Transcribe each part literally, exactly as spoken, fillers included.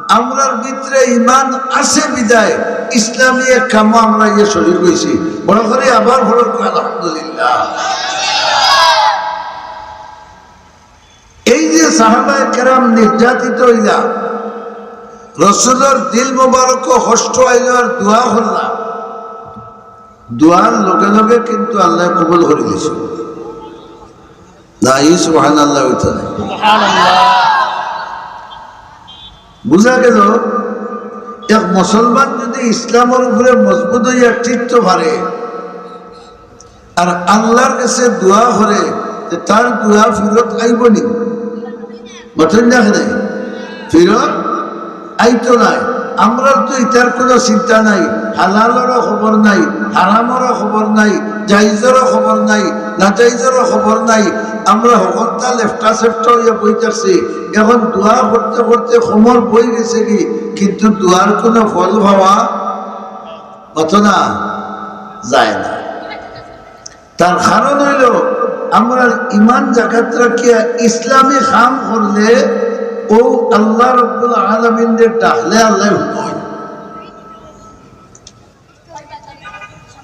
আমরার ভিতরে ইমান আছে বিধায় ইসলামী এক কামো আমরা ইয়ে শরীক অইছি। বড় করি আবার বলুন, আলহামদুলিল্লাহ। এই যে সাহাবায়ে কেরাম নির্যাতিত অইলা, রসুলর দিল মোবারকো কষ্ট আইলো আর দোয়া করলা, দোয়ার লগে লগে কিন্তু আল্লায় কবুল করি নিছে। না, এই সুবহানাল্লাহ অইতো না। বুঝা গেল, এক মুসলমান যদি ইসলামর উপরে মজবুত অইয়া টিকতো পারে, আর আল্লার গেছে দোয়া করে, তে তার দোয়া ফিরত আইবো নি? মাতইন না কেনে? ফিরত আইতো নায়। আমরার তো ইতার কুনু চিন্তা নাই, হালালরও খবর নাই, হারামরও খবর নাই, জাইজরও খবর নাই, নাজাইজরও খবর নাই। আমরা হকলতা লেফটা সেফটা অইয়া বই থাকছি। এখন দোয়া করতে করতে কোমর বই গেছে গি, কিন্তু দোয়ার কুনু ফল পাওয়া অত না, যায় না। তার কারণ অইলো, আমরার ইমান জাগাত রাখিয়া ইসলামী কাম করলে অউ আল্লাহ রাব্বুল আলামিনরে ডাকলে আল্লায় হুনইন।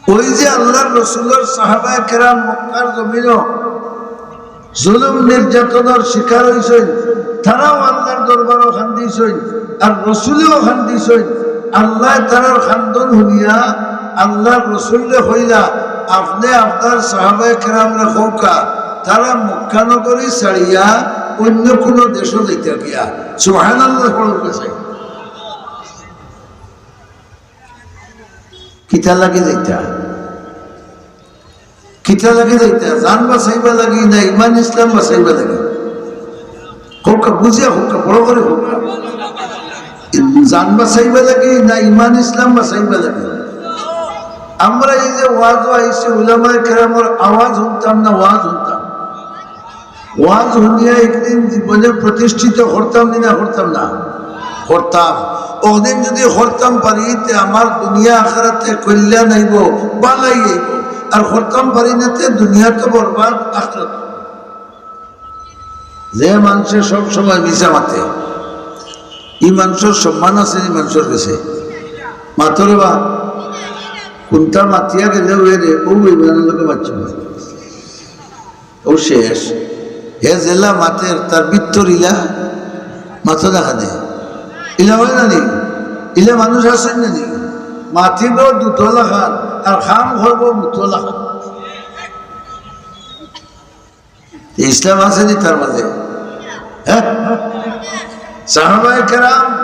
অউ যে আল্লার রসুলর সাহাবায়ে কেরাম মক্কার জমিনো জুলুম নির্যাতনর শিকার অইছইন, তারাও আল্লার দরবারো কান্দিছইন, আর রসুলেও কান্দিছইন। আল্লায় তারার কান্দন হুনিয়া আল্লার রসুলরে কইলা, "আপনে আপনার সাহাবায়ে কেরামরে কউক্কা, তারা মক্কা নগরী ছাড়িয়া অইন্য কুনু দেশো যাইতা গিয়া।" সুবহানাল্লাহ পড়উক্কা চাই। কিতা লাগি যাইতা? কিতা লাগি যাইতা? জান বাচাইবা লাগি না ইমান ইসলাম বাচাইবা লাগি? কউক্কা, বুঝিয়া কউক্কা, বড় করি কউক্কা। জান বাচাইবা লাগি না ইমান ইসলাম বাচাইবা লাগি? আমরা এই যে ওয়াজো আইছি, উলামায়ে কেরামর আওয়াজ হুনতাম না ওয়াজ হুনতাম? ওয়াজ হুনিয়া একদিন জীবনে প্রতিষ্ঠিত করতাম নি না করতাম না? করতাম। অউদিন যদি করতাম পারি, তে আমার দুনিয়া আখেরাতে কল্যাণ আইবো, বালাই আইবো। আর করতাম পারি না, তে দুনিয়া তো বরবাদ, আখেরাত। যে মানষে সব সময় মিছা মাতে, ই মানষর সম্মান আছে নি মানষর গেছে? মাতো রে বা, কুনটা মাতিয়া গেলে অউ রে, অউ ইমানর লগে মাতছে না। অউ শেষ। হে যেলা মাতের, তার ভিতর ইলা মাতো না কেনে? ইলা অয় না নি? ইলা মানুষ আছইন না নি? মাতিবো দুধওয়ালা খান, আর কাম করবো মুতওয়ালা খান। ইসলাম আছে নি তার মাঝে? হ্যাঁ? সাহাবায়ে কেরাম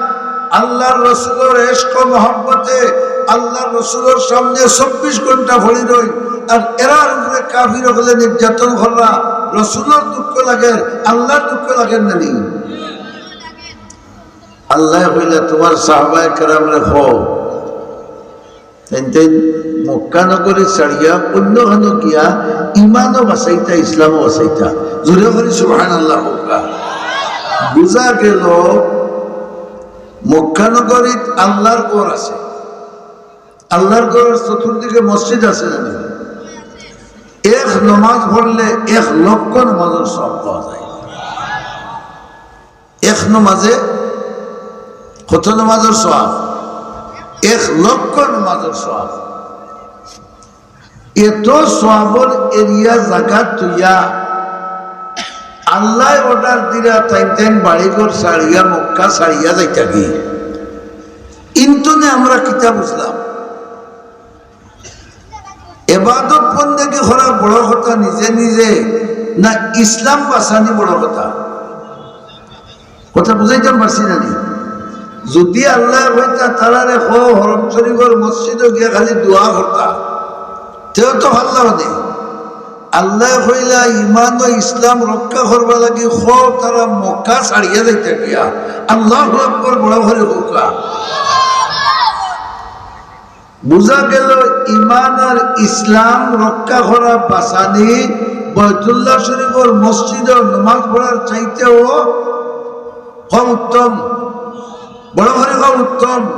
আল্লার রসুলর ইশক ও মহব্বতে আল্লার রসুলর সামনে চব্বিশ ঘন্টা পড়ি রইন, আর এরার উপরে কাফির অকলে নির্যাতন কররা, রসুলর দুঃখ লাগের, আল্লার দুঃখ লাগের না নি? আল্লায় কইলা, "তুমার সাহাবায়ে কেরামরে কও, তাইন তাইন মক্কা নগরী ছাড়িয়া অইন্য খানো গিয়া ইমানও বাচাইতা, ইসলামও বাচাইতা।" জোরে করি সুবহানাল্লাহ কউক্কা। বুঝা গেল, মক্কা নগরীত আল্লার ঘর আছে, আল্লার ঘরর চতুর্দিকে মসজিদ আছে না নি? এক নমাজ পড়লে এক লক্ষ নমাজর সওয়াব পাওয়া যায়। এক নমাজে কত নমাজর সওয়াব? এক লক্ষ নমাজর সওয়াব। এত সওয়াবর এরিয়া জাগা থইয়া আল্লায় order দিরা তাইন তাইন বাড়িঘর ছাড়িয়া মক্কা ছাড়িয়া যাইতা গি। ইন্তনে আমরা কিতা বুঝলাম? এবাদত বন্দেগি করা বড় কথা নিজে নিজে, না ইসলাম বাচানি বড় কথা? কথা বুঝাইতাম পারছি না নি? যদি আল্লায় কইতা, "তারারে কও হরম শরীফর মসজিদো গিয়া খালি দোয়া করতা," তেও তো পারলা অনে। আল্লায় কইলা, "ইমান ও ইসলাম রক্ষা করবার লাগি কও তারা মক্কা ছাড়িয়া যাইতা গিয়া।" আল্লাহু আকবার, বড় করি কউক্কা। বুঝা গেল, ইমান আর ইসলাম রক্ষা করা বাচানি, বায়তুল্লাহ শরীফর মসজিদো নমাজ পড়ার চাইতেও কম উত্তম, বড় করি কম উত্তম।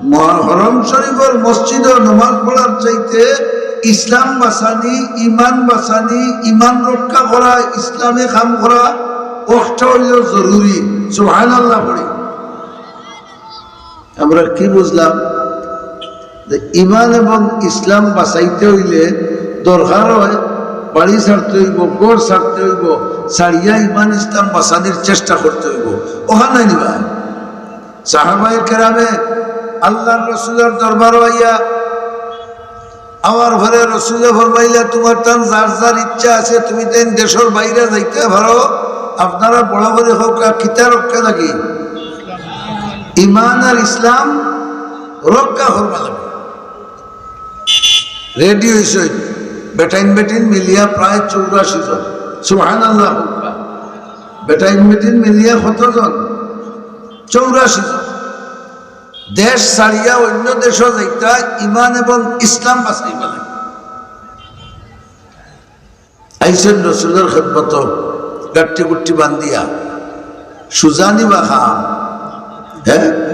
ম-, হরম শরীফর মসজিদো নমাজ পড়ার চাইতে ইসলাম বাচানি, ইমান বাচানি, ইমান রক্ষা করা, ইসলামী কাম করা, অউটা অইলো জরুরি। সুবহানাল্লাহ পড়ি। আমরা কি বুঝলাম? যে ইমান এবং ইসলাম বাঁচাইতে অইলে দরকার অয় বাড়ি ছাড়তে অইবো, ঘর ছাড়তে অইবো, ছাড়িয়া ইমান ইসলাম বাঁচানির চেষ্টা করতে অইবো। অখান নায় নি বা? সাহাবায়ে কেরামে আল্লার রসুলর দরবারো আইয়া আওয়ার পরে রসুলে ফরমাইলা, "তুমার তান যার যার ইচ্ছা আছে, তুমি তাইন দেশর বাইরে যাইতে পারো, আপনারা বড় করি কউক্কা, কিতা রক্ষা লাগি? ইমান আর ইসলাম রক্ষা করবা লাগি।" রেডি অইছইন বেটাইন বেটিন মিলিয়া প্রায় চৌরাশি জন। সুবহানাল্লাহ কউক্কা। বেটাইন বেটিন মিলিয়া কতজন? চৌরাশি জন। দেশ ছাড়িয়া অইন্য দেশো যাইতা, ইমান এবং ইসলাম বাঁচাইবার লাগি। আইছইন রসুলর খেদমতো, গাট্টি গুট্টি বান্ধিয়া, সুজা নি বা কাম, হে?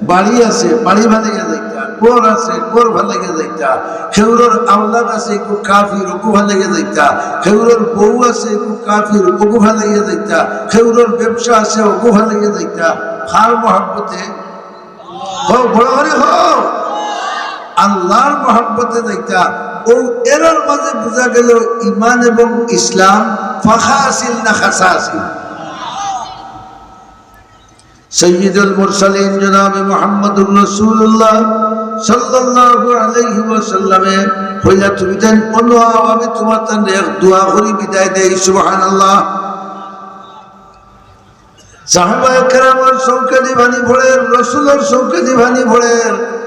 বাড়ি আছে, বাড়ি ফালাইয়া যাইতা, ঘর আছে, ঘর ফালাইয়া যাইতা, কেউরর আওলাদ আছে, ইগু কাফির, অগু ফালাইয়া যাইতা, কেউরর বউ আছে, ইগু কাফির, অগু ফালাইয়া যাইতা, কেউরর ব্যবসা আছে, অগু ফালাইয়া যাইতা, কার মহব্বতে? কও, বড় করি কও। আল্লার মহব্বতে যাইতা। অউ এরার মাঝে বুঝা গেল ইমান এবং ইসলাম পাকা আছিল না কাঁচা আছিল। সাইয়্যিদুল মুরসালিন জনাবে মুহাম্মদুর রাসূলুল্লাহ সাল্লাল্লাহু আলাইহি ওয়াসাল্লামে কইলা, "তুমি তাইন অনো আও, আমি তুমার তানরে এক দোয়া করি বিদায় দেই।" সুবহানাল্লাহ। সাহাবায়ে কেরামর চউখেদি পানি পড়ের, রসুলর চউখেদি পানি পড়ের।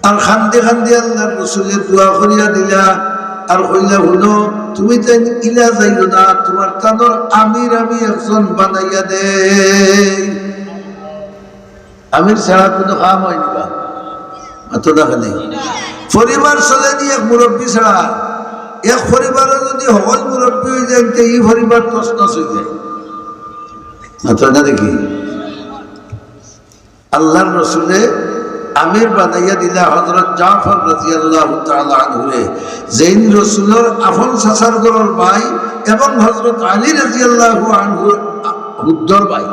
আর কান্দি কান্দি আল্লার রসুলে দোয়া করিয়া দিলা। আর কইলা, "হুনো, তুমি তাইন ইলা যাইও না, তুমার তানর আমির আমি একজন বানাইয়া দেই।" আমির ছাড়া কুনু কাম অয় নি বা? মাতো দেখে নেই। পরিবার চলে নি এক মুরব্বি ছাড়া। এক পরিবারো যুদি হকল মুরব্বি অই যায়, তে ই পরিবার তছনছ অই যায়। মাতো না দেখি। আল্লার রসুলে আমির বানাইয়া দিলা হযরত জাফর রাদিয়াল্লাহু তাআলা আনহুরে, যেইন রসুলর আপন চাচার ঘরর ভাই এবং হযরত আলী রাদিয়াল্লাহু আনহুর হুদ্দর ভাই।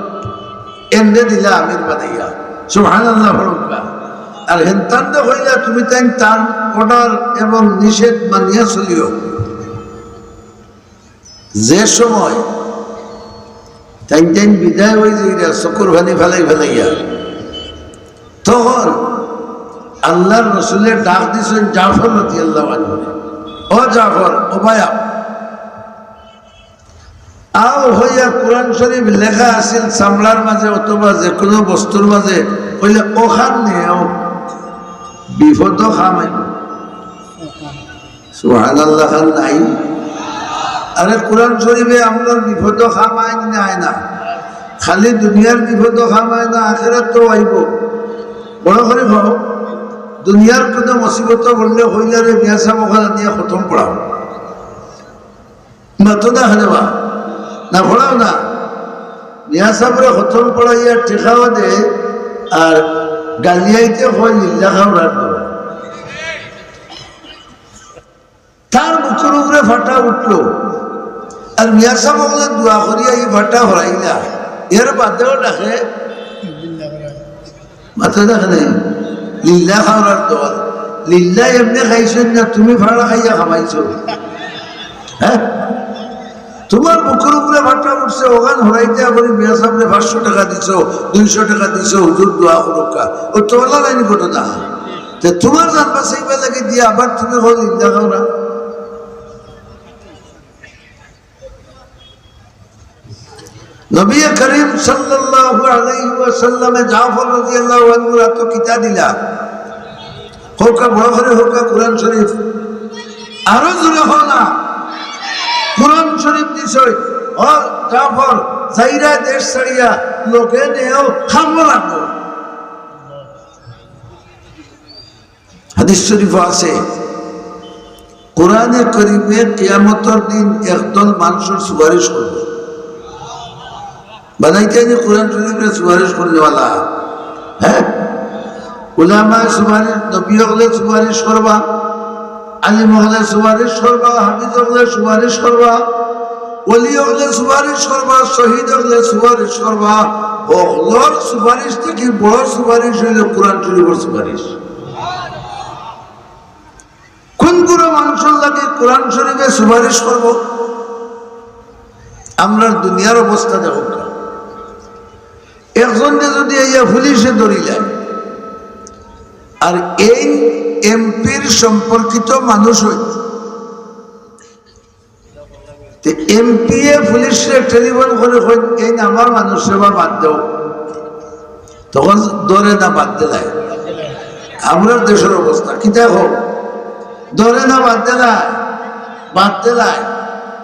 এনরে দিলা আমির বানাইয়া। সুবহানাল্লাহ পড়উক্কা। আর হেনতানরে কইলা, "তুমি তাইন তান order এবং নিষেধ মানিয়া চলিও।" যে সময় তাইন তাইন বিদায় অই যাইরা চকুর পানি ফালাই ফালাইয়া, তখন আল্লার রসুলে ডাক দিছইন জাফর রাদিয়াল্লাহু আনহুরে, "ও জাফর, ও ভাই, আও।" আও হইয়া কোরআন শরীফ লেখা আছিল চামড়ার মাঝে অথবা যে কোনো বস্তুর মাঝে, কইলে, "অখান নেও, বিপদো কাম আইবো।" সুবহানাল্লাহ খান নাই? আরে কোরআন শরীফে আমরার বিপদো কাম আয় নি না আয় না? খালি দুনিয়ার বিপদো কাম আয় না, আখেরাতো আইবো। বড় করি কও, দুনিয়ার কোনো মুসিবতো পড়লে কইলা রে মিয়া সাব অখান আনিয়া খতম পড়াও। মাতো না কেনে বা? না পড়াও না। মিয়া সাবরে খতম পড়াইয়া টেকাও দে, আর গালিয়াইতে কয় লিল্লা খাওরার দল। তার বুকুর উপরে ফাটা উঠলো, আর মিয়া সাব অকলে দোয়া করিয়া ই ফাটা হরাইলা। এর বাদেও ডাকে মাতো দেখে নাই? লিল্লা খাওরার দল। লিল্লা এমনে খাইছইন না, তুমি ফাটা খাইয়া খামাইছো। হ্যাঁ? তুমার বুকুর উপরে ফাটা উঠছে, অখান হরাইতে করি মিয়া সাবরে পাঁচশো টেকা দিছো, দুইশো টেকা দিছো, হুজুর দোয়া করউক্কা। ও তো অলা নায় নি ঘটনা। তে তুমার জান বাঁচাইবার লাগি দিয়া আবার তুমি কও লিল্লা খাওরা। নবী করিম সাল্লাল্লাহু আলাইহি ওয়াসাল্লামে জাফর রাদিয়াল্লাহু আনহুর আতো কিতা দিলা? কউক্কা বড় করি কউক্কা কোরআন শরীফ। আরো জোরে কও না। কোরআন শরীফ দিছইন। ও জাফর, যাইরায় দেশ ছাড়িয়া, লগে নেও, কামো লাগবো। হাদিস শরীফো আছে, কোরআনে করিমে কিয়ামতর দিন একদল মানষর সুপারিশ করবো। বানাইতে নি কোরআন শরীফরে সুপারিশ করনেওয়ালা? হ্যাঁ? উলামায়ে সুপারিশ, নবী অকলে সুপারিশ করবা, আলিম অকলে সুপারিশ করবা, হাফিজ অকলে সুপারিশ করবা। ওলি অকলে সুপারিশ করবা, শহীদ অকলে সুপারিশ করবা, হকলর সুপারিশ থাকি বড় সুপারিশ অইলো কোরআন শরীফর সুপারিশ। কুন বুড়া মানুষর লাগি কোরআন শরীফে সুপারিশ করবো? আমরার দুনিয়ার অবস্থা দেখউক্কা। একজনরে যুদি আইয়া পুলিশে ধরিলায়, আর এইন এমপির সম্পর্কিত মানুষ অইন, তে এমপিয়ে পুলিশরে টেলিফোন করি কইন, "এইন আমার মানুষরে বা বাদ দেও।" তখন ধরে না বাদ দিলায়? আমরার দেশর অবস্থা কিতা কও? ধরে না বাদ দিলায়? বাদ দিলায়।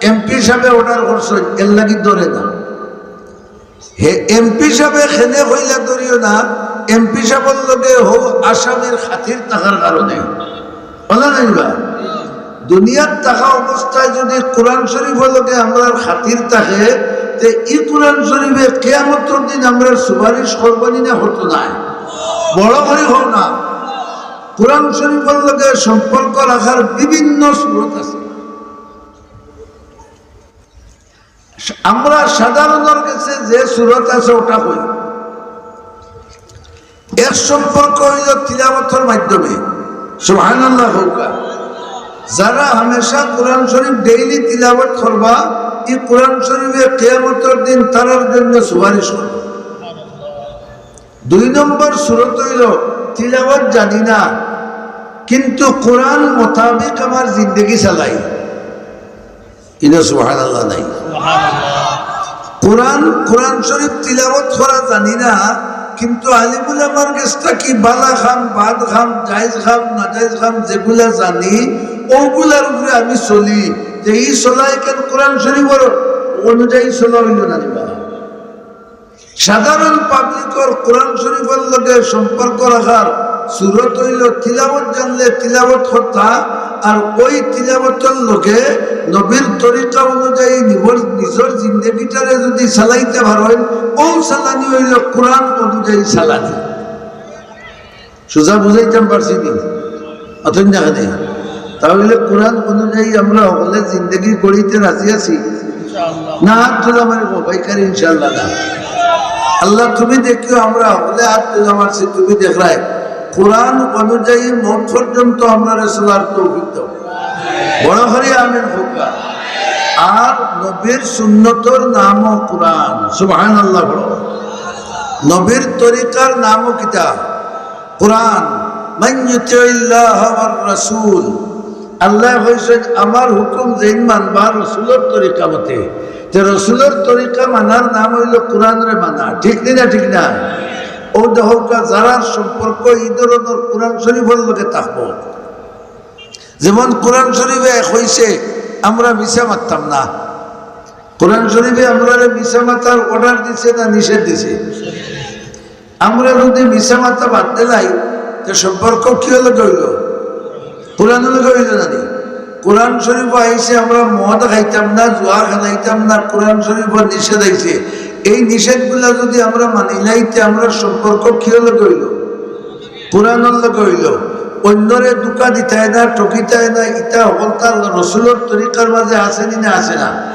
এমপি সাবে অর্ডার করছইন, এরলাগি ধরে না। হে এমপি সাবে কেনে কইলা ধরিও না, এমপি সাবর লগে হউ আসামির খাতির থাকার কারণে। অলা নাইবা? দুনিয়াত থাকা অবস্থায় যুদি কোরআন শরীফর লগে আমরার খাতির থাকে, তে ই কোরআন শরীফে কিয়ামতর দিন আমরার সুপারিশ করবো নি না করতো নায়? বড় করি কও না। কোরআন শরীফর লগে সম্পর্ক রাখার বিভিন্ন সুরত আছে। আমরা সাধারণর গেছে যে সুরত আছে অটা কই। এক সম্পর্ক অইলো তিলাওয়াতর মাধ্যমে। সুবহানাল্লাহ কউক্কা। যারা হামেশা কোরআন শরীফ ডেইলি তিলাওয়াত করবা, ই কোরআন শরীফে কিয়ামতর দিন তারার জন্য সুপারিশ করবো। দুই নম্বর সুরত অইলো তিলাওয়াত জানি না, কিন্তু কোরআন মোতাবেক আমার জিন্দেগি চালাই। ইনো সুবহানাল্লাহ নাই? কোরআন, কোরআন শরীফ তিলাওয়াত করা জানি না, কিন্তু আলিম উলামার গেছ থাকি বালা কাম, বাদ কাম, জায়েজ কাম, নাজায়েজ কাম যেগুলা জানি, অগুলার উপরে আমি চলি। তে ই চলায় কেন কোরআন শরীফর অনুযায়ী চলা অইলো না নি বা? সাধারণ পাবলিকর কোরআন শরীফর লগে সম্পর্ক রাখার সুরত অইলো তিলাওয়াত জানলে তিলাওয়াত করতা, আর ওই তিলাওয়াতর লগে নবীর তরিকা অনুযায়ী নিবর-, নিজর জিন্দেগিটারে যুদি চালাইতা পারইন, অউ চালানি অইলো কোরআন অনুযায়ী চালানি। সোজা বুঝাইতাম পারছি নি? অতএব না কেনে? তাহলে কোরআন অনুযায়ী আমরা হকলে জিন্দেগি গড়িতে রাজি আছি? না, হাত তুলা মারি কও, ভাই, কার ইনশাআল্লাহ না। আল্লাহ, তুমি দেখিও, আমরা হকলে হাত তুলা মারছি, তুমি দেখরায়। কোরআন অনুযায়ী মউত পর্যন্ত আমরারে চলার তৌফিক দাও। বড় করি আমিন কউক্কা। আর নবীর সুন্নতর নামও কোরআন। সুবহানাল্লাহ বলো। নবীর তরিকার নামও কিতা? কোরআন। মান ইউতিউল্লাহ ওয়ার রাসূল। আল্লায় কইছইন, "আমার হুকুম যেইন মানবা রসুলর তরিকা মতে।" তে রসুলর তরিকা মানার নাম অইলো কোরআনরে মানা। ঠিক নি না? ঠিক না? অউ দেখউক্কা, যারার সম্পর্ক ই ধরনর কোরআন শরীফর লগে থাকবো, যেমন কোরআন শরীফে কইছে, আমরা মিছা মাততাম না। কোরআন শরীফে আমরারে মিছা মাতার অর্ডার দিছে না নিষেধ দিছে? আমরা যুদি মিছা মাতা বাদ দিলাই, তে সম্পর্ক কিওর লগে অইলো? কোরআনর লগে অইলো না নি? কোরআন শরীফো আইছে, আমরা মদ খাইতাম না, জুয়া খেলাইতাম না, কোরআন শরীফো নিষেধ আইছে। এই নিষেধগুলা যুদি আমরা মানিলাই, তে আমরার সম্পর্ক কিওর লগে অইলো? কোরআনর লগে অইলো। অইন্যরে ধুকা দিতায় না, ঠকিতায় না, ইতা হকলতা রসুলর তরিকার মাঝে আছে নি না আছে না?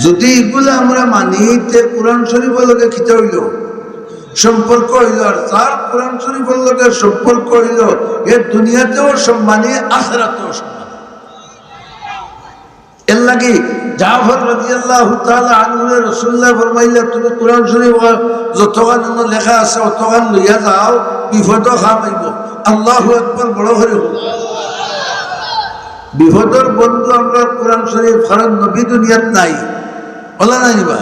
যুদি ইগুলা আমরা মানি, তে কোরআন শরীফর লগে কিতা অইলো? সম্পর্ক অইলো। আর যার কোরআন শরীফর লগে সম্পর্ক অইলো, এ দুনিয়াতেও সম্মানী, আখিরাতেও সম্মানী। এরলাগি জাফর রাদিয়াল্লাহু তাআলা আনহুরে রাসূলুল্লায় ফরমাইলা, "তুমি কোরআন শরীফ যতখান অনো লেখা আছে, অতখান লইয়া যাও, বিপদো কাম আইবো।" আল্লাহু আকবার, বড় করি কও। বিপদর বন্ধু আমরার কোরআন শরীফ, কারণ নবী দুনিয়াত নাই, অলা নাই নি বা?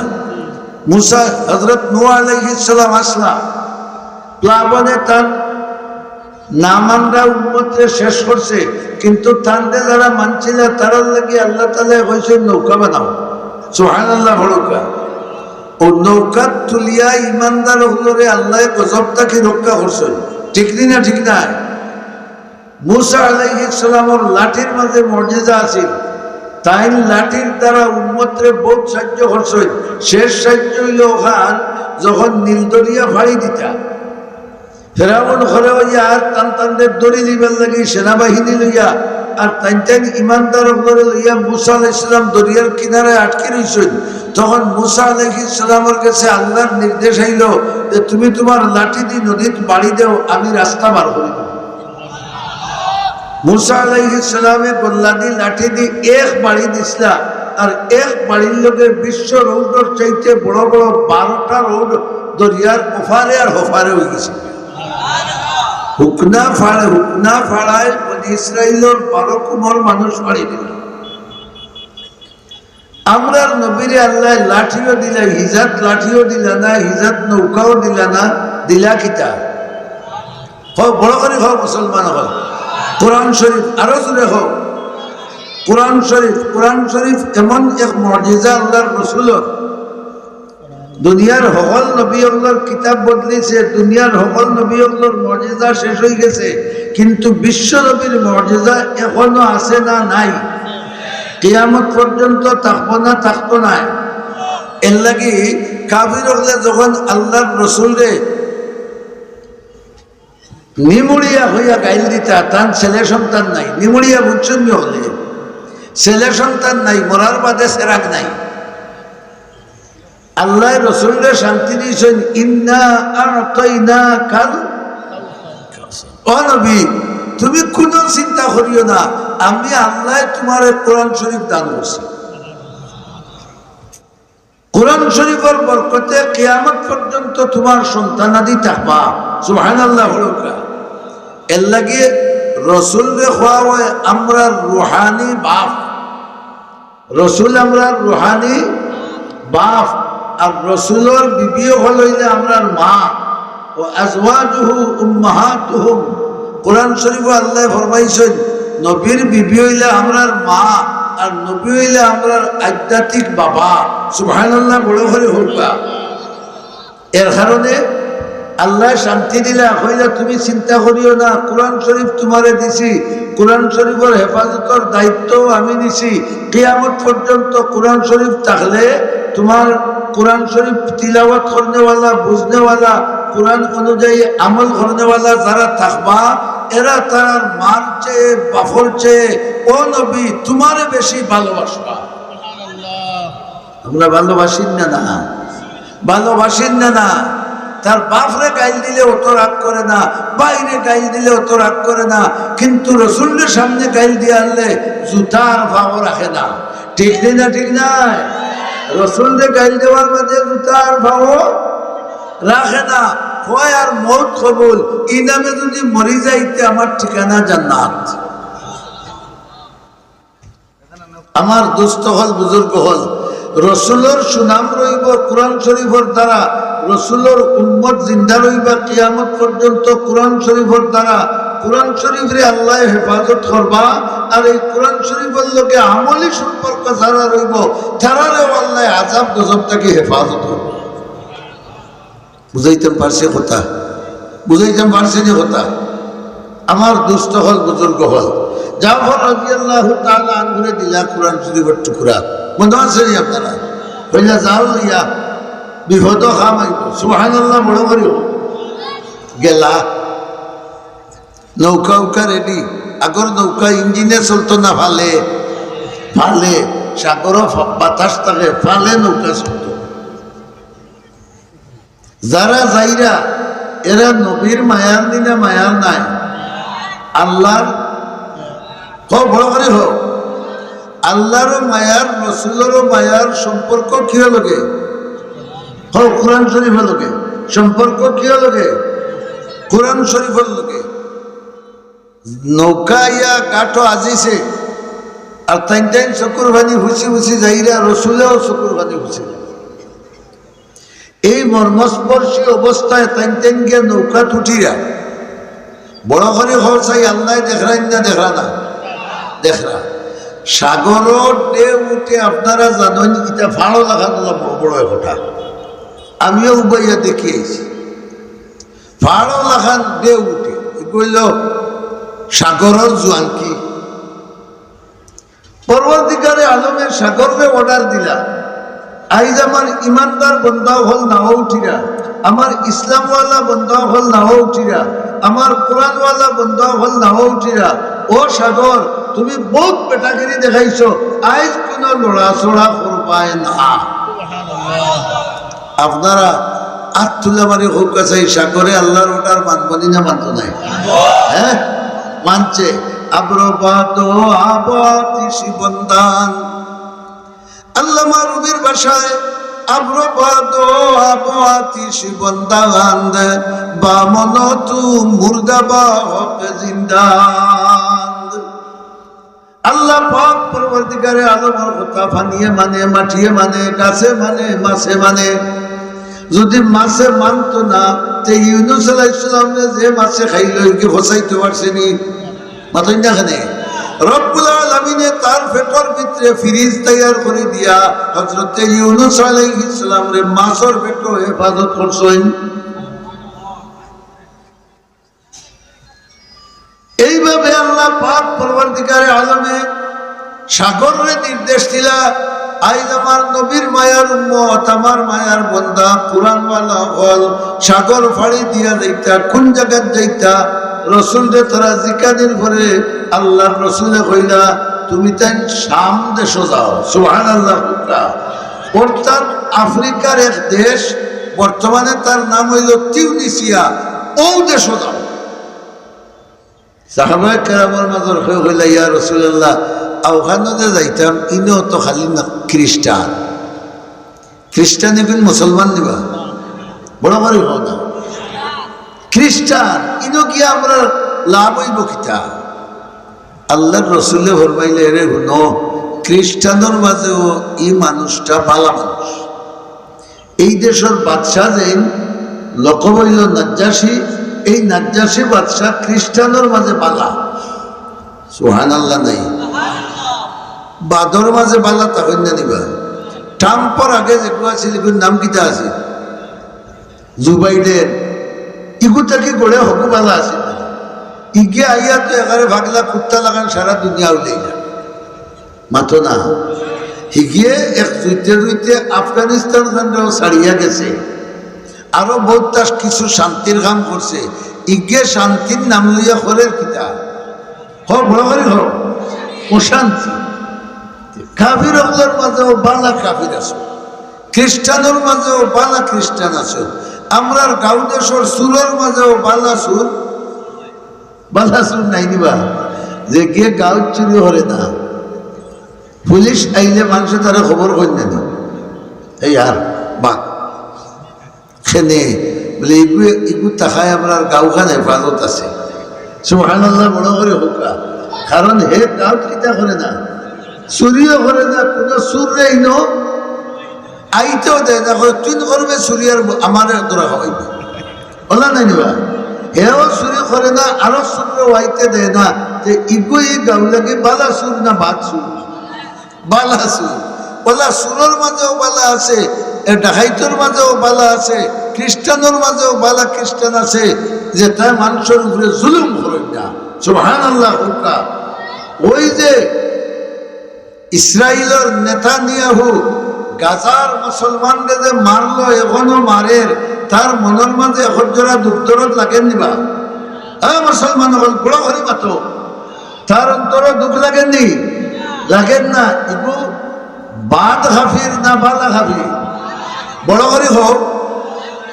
মুসা, হযরত নূহ আলাইহিস সালাম আছলা, প্লাবনে তান না মানরা উম্মতরে শেষ করছে, কিন্তু তানরে যারা মানছিলা, তারার লাগি আল্লাহ তাআলায় কইছইন, "নৌকা বানাও।" সুবহানাল্লাহ, বড় কথা। অউ নৌকাত তুলিয়া ইমানদার অকলরে আল্লায় গজব থাকি রক্ষা করছইন। ঠিক নি না? ঠিক না? মুসা আলাইহিস সালামর লাঠির মাঝে মুজিজা আছিল। তাইন লাঠির দ্বারা উম্মতরে বউত সাইয্য করছইন। শেষ সাইয্য অইলো অখান, যখন নীল দরিয়া ফাড়ি দিতা, ফেরাউন ঘরে অইয়া আর তান তানরে ধরি দিবার লাগি সেনাবাহিনী লইয়া আর তাইন তাইন ইমানদার অকলরে লইয়া মুসা আলাইহিস সালাম দরিয়ার কিনারায় আটকি রইছইন। তখন মুসা আলাইহিস সালামর গেছে আল্লাহর নির্দেশ আইলো যে, "তুমি তুমার লাঠি দি নদীত বাড়ি দেও, আমি রাস্তা বার করি দেব।" মুসা আলাইহিস সালামে গল্লা দি লাঠি দি এক বাড়ি দিছলা, আর এক বাড়ির লগে বিশ্ব রোডর চাইতে বড় বড় বারোটা রোড দরিয়ার ওপারে আর হপারে অই গেছে। হুকনা ফাড়ে, হুকনা ফাড়ায় বনি ইসরাইলর বারো কুমর মানুষ মারি দিল। আমরার নবীরে আল্লায় লাঠিও দিলা, হিজাত লাঠিও দিলা না, হিজাত নৌকাও দিলা না, দিলা কিতা? কও, বড় করি কও, মুসলমান অকল। কোরআন শরীফ, আরো জোরে কও। কোরআন শরীফ, কোরআন শরীফ এমন এক মুজিজা আল্লাহর রসুলর। দুনিয়ার হকল নবী অকলর কিতাব বদলিছে, দুনিয়ার হকল নবী অকলর মুজিজা শেষ অই গেছে, কিন্তু বিশ্ব নবীর মুজিজা এখনো আছে না নাই? কিয়ামত পর্যন্ত থাকবো না, থাকতো নায়। এর লাগি কাফির অকলে যখন আল্লাহর রসুলরে নিমুড়িয়া হইয়া গাইল দিতা, তান ছেলে সন্তান নাই, নিমুড়িয়া বুঝছইন নি অকলে? ছেলে সন্তান নাই, মরার বাদে সেরাগ নাই। আল্লায় রসুলরে শান্তি দিছইন, "ইন্না আ'তাইনাকাল।" ও নবী, তুমি কুনু চিন্তা করিও না, আমি আল্লায় তুমারে কোরআন শরীফ দান করছি। কোরআন শরীফর বরকতে কিয়ামত পর্যন্ত তুমার সন্তানাদি থাকবা। সুবহানাল্লাহ বলুক্কা। এর লাগি রসুলরে কওয়া অয় আমরার রুহানি বাপ। রসুল আমরার রুহানি বাপ, আর রসুলর বিবি অকল অইলা আমরার মা। ওয়া আজওয়াজুহু উম্মাহাতুহুম। কোরআন শরীফো আল্লায় ফরমাইছইন, নবীর বিবি অইলা আমরার মা, আর নবী অইলা আমরার আধ্যাত্মিক বাবা। সুবহানাল্লাহ, বড় করি কউক্কা। এর কারণে আল্লায় শান্তি দিলা, কইলা, "তুমি চিন্তা করিও না, কোরআন শরীফ তুমারে দিছি, কোরআন শরীফর হেফাজতর দায়িত্বও আমি নিছি। কিয়ামত পর্যন্ত কোরআন শরীফ থাকলে তুমার কোরআন শরীফ তিলাওয়াত করনেওয়ালা, বুঝনেওয়ালা, কোরআন অনুযায়ী আমল করনেওয়ালা যারা থাকবা, এরা তারার মার চেয়ে, বাপর চেয়ে, ও নবী, তুমারে বেশি ভালোবাসবা।" আমরা ভালোবাসির না, না? ভালোবাসির না, না? তার বাপরে গাইল দিলে অত রাগ করে না, ভাইরে গাইল দিলে অত রাগ করে না, কিন্তু রসুলরে সামনে গাইল দিয়া আনলে জুতার পাও রাখে না। ঠিক নি না? ঠিক নায়? রসুলরে গাইল দেওয়ার মাঝে জুতার পাও রাখে না। কয়, "আর মউত কবুল, ই নামে যুদি মরি যাইতে আমার ঠিকানা জান্নাত।" আমার দোস্ত অকল, বুজুর্গ অকল, রসুলর সুনাম রইবো কোরআন শরীফর দ্বারা, রসুলর উম্মত জিন্দা রইবা কিয়ামত পর্যন্ত কোরআন শরীফর দ্বারা। কোরআন শরীফরে আল্লায় হেফাজত করবা, আর এই কোরআন শরীফর লগে আমলি সম্পর্ক যারা রইবো, তারারেও আল্লায় আযাব গজব থাকি হেফাজত করবা। বুঝাইতাম পারছি কথা? বুঝাইতাম পারছি নি কথা? আমার দোস্ত অকল, বুজুর্গ অকল, জাফর রাদিয়াল্লাহু তাআলা আনহুরে দিলা কোরআন শরীফর টুকরা, মনো আছে নি আপনারার? কইলা, "যাও লইয়া, বিপদো কাম আইবো।" সুবহানাল্লাহ, বড় করি কও। গেলা, নৌকা উকা রেডি, আগর নৌকা ইঞ্জিনে চলতো না, ফালে, ফালে, সাগরো ফা-, বাতাস থাকে, ফালে নৌকা চলতো। যারা যাইরা, এরা নবীর মায়ার নি না মায়ার নায়? আল্লাহর, কও, বড় করি কও। আল্লাহরও মায়ার, রসুলরও মায়ার সম্পর্ক কিওর লগে? কও, কোরআন শরীফর লগে। সম্পর্ক কিওর লগে? কোরআন শরীফর লগে। নৌকা আইয়া ঘাটো আজিছে, আর তাইন তাইন চকুর পানি ফুছি ফুছি যাইরা, রসুলেও চকুর পানি ফুছি। এই মর্মস্পর্শী অবস্থায় তাইন তাইন গিয়া নৌকাত উঠিরা। বড় করি কও চাই, আল্লায় দেখরা নি না দেখরা না? দেখরা। সাগরর ঢেউ উঠে, আপনারা জানইন, ইটা ফাড়ো লাখান অলা বড় বড় কথা। আমিও উবাইয়া দেখি আইছি। ফাড়ো লাখান ঢেউ উঠে। ইগু অইলো সাগরর জুয়ানকি। পরওয়ারদিগারে আলমে সাগররে order দিলা, আইজ আমার ইমানদার বন্দা অকল নাও উঠিরা, আমার ইসলামওয়ালা বন্দা অকল নাও উঠিরা, আমার কোরআনওয়ালা বন্দা অকল নাও উঠিরা, ও সাগর, তুমি বউত বেটাগিরি দেখাইছো, আইজ কুনু লড়াচড়া করবায় না। আপনারা আত তুলা মারি কউক্কা চাই, সাগরে আল্লার order মানবো নি না মানতো নায়? হ্যাঁ, মানছে। আবরবাদ আবাতিশি বন্দান। আল্লামা রুমির ভাষায়, আবরবাদ আবাতিশি বন্দান, বামন তু মুর্দা বা হক জিন্দান। আল্লাহ পাক পরওয়ারদিগারে আলমর কথা পানিয়ে মানে, মাটিয়ে মানে, গাছে মানে, মাছে মানে। যদি মাছে মানতো না, তে ইউনুস আলাইহিস সালামরে যে মাছে খাইলো, ইগু ফসাইতো পারছে নি? মাতইন না কেনে? রব্বুল আলামিনে তার পেটর ভিতরে ফ্রিজ তৈয়ার করি দিয়া হযরতে ইউনুস আলাইহিস সালামরে মাছর পেটো হেফাজত করছইন। এইভাবে আল্লাহ পাক পরওয়ারদিগারে আলমে সাগররে নির্দেশ দিলা, আইজ আমার নবীর মায়ার উম্মত, আমার মায়ার বন্দা, কুরআনওয়ালা অকল, সাগর ফাড়ি দিয়া যাইতা, কুন জাগাত যাইতা? রসুলরে তারা জিকানির পরে আল্লার রসুলে কইলা, তুমি তাইন শাম দেশো যাও। সুবহানাল্লাহ। অর্থাৎ আফ্রিকার এক দেশ, বর্তমানে তার নাম অইলো তিউনিসিয়া, অউ দেশো যাও। সাহাবায়ে কেরামর মাজর কেউ কইলা, ইয়া রাসূলুল্লাহ, অখানো যে যাইতাম, ইনো তো খালি না খ্রিস্টান। খ্রিস্টান ইগুন মুসলমান নি বা? বড় করি কও না। খ্রিস্টান, ইনো গিয়া আমরার লাভ অইবো কিতা? আল্লার রসুলে ফরমাইলা, এরে হুনো, খ্রিস্টানর মাজেও ই মানুষটা ভালা মানুষ। এই দেশর বাদশা যেইন, লকব অইলো নাজ্জাশী, এই নাজ্জাশী বাদশা খ্রিস্টানর মাজে ভালা। সুবহানাল্লাহ নাই? বাদর মাজে ভালা তা কইন না নি বা? ট্রাম্পর আগে যেগু আছিল, ইগুর নাম কিতা আছিল? Joe Biden. ইগু থাকি গড়ে হগু ভালা আছিল। ইগে আইয়া তো একেবারে পাগলা কুত্তা লাখান সারা দুনিয়া উলাইলা। মাতো না। হিগিয়ে এক জুইতে জুইতে আফগানিস্তান খানরেও ছাড়িয়া গেছে। আরো বউততা কিছু শান্তির কাম করছে। ইগে শান্তির নাম লইয়া করের কিতা? হ, বড় করি হ। অশান্তি। কাফির অকলর মাজেও ভালা কাফির আছে, খ্রিস্টানর মাজেও ভালা খ্রিস্টান আছে। আমরার গাঁও দেশর চুরর মাজেও ভালা চুর, ভালা চুর নাই নি বা? যেগিয়ে গাঁওত চুরি করে না, পুলিশ আইলে মানষে তারে খবর কইন না নি? এই আর বাক। কেনে? বলে, ইগু, ইগু থাকায় আমরার গাঁওখান হেফাজত আছে। সুবহানাল্লাহ, বড় করি কউক্কা। কারণ হে গাঁওত কিতা করে না, চুরিও করে না, কুনু চুররে ইনো আইতেও দেয় না, কয়, তুই করবে চুরি আর আমারে ধরা খাওয়াইবে। অলা নাই নি বা? হেও চুরি করে না, আরো চুররে আইতে দেয় না। তে ইগু ই গাঁওর লাগি ভালা চুর না বাদ চুর? ভালা চুর। অলা চুরর মাজেও ভালা আছে, এ ডাকাইতর মাজেও ভালা আছে, খ্রিস্টানর মাজেও ভালা খ্রিস্টান আছে, যেতায় মানষর উপরে জুলুম করইন না। সুবহানাল্লাহ কউক্কা। ওই যে ইসরাইলর নেতানিয়াহু গাজার মুসলমানরে যে মারলো, এখনো মারের, তার মনর মাজে এখন জোড়া দুখ দরদ লাগের নি বা? এ মুসলমান অকল, বড় করি মাতো। তার অন্তরো দুখ লাগের নি? লাগের না। ইগু বাদ কাফির না ভালা কাফির? বড় করি কও।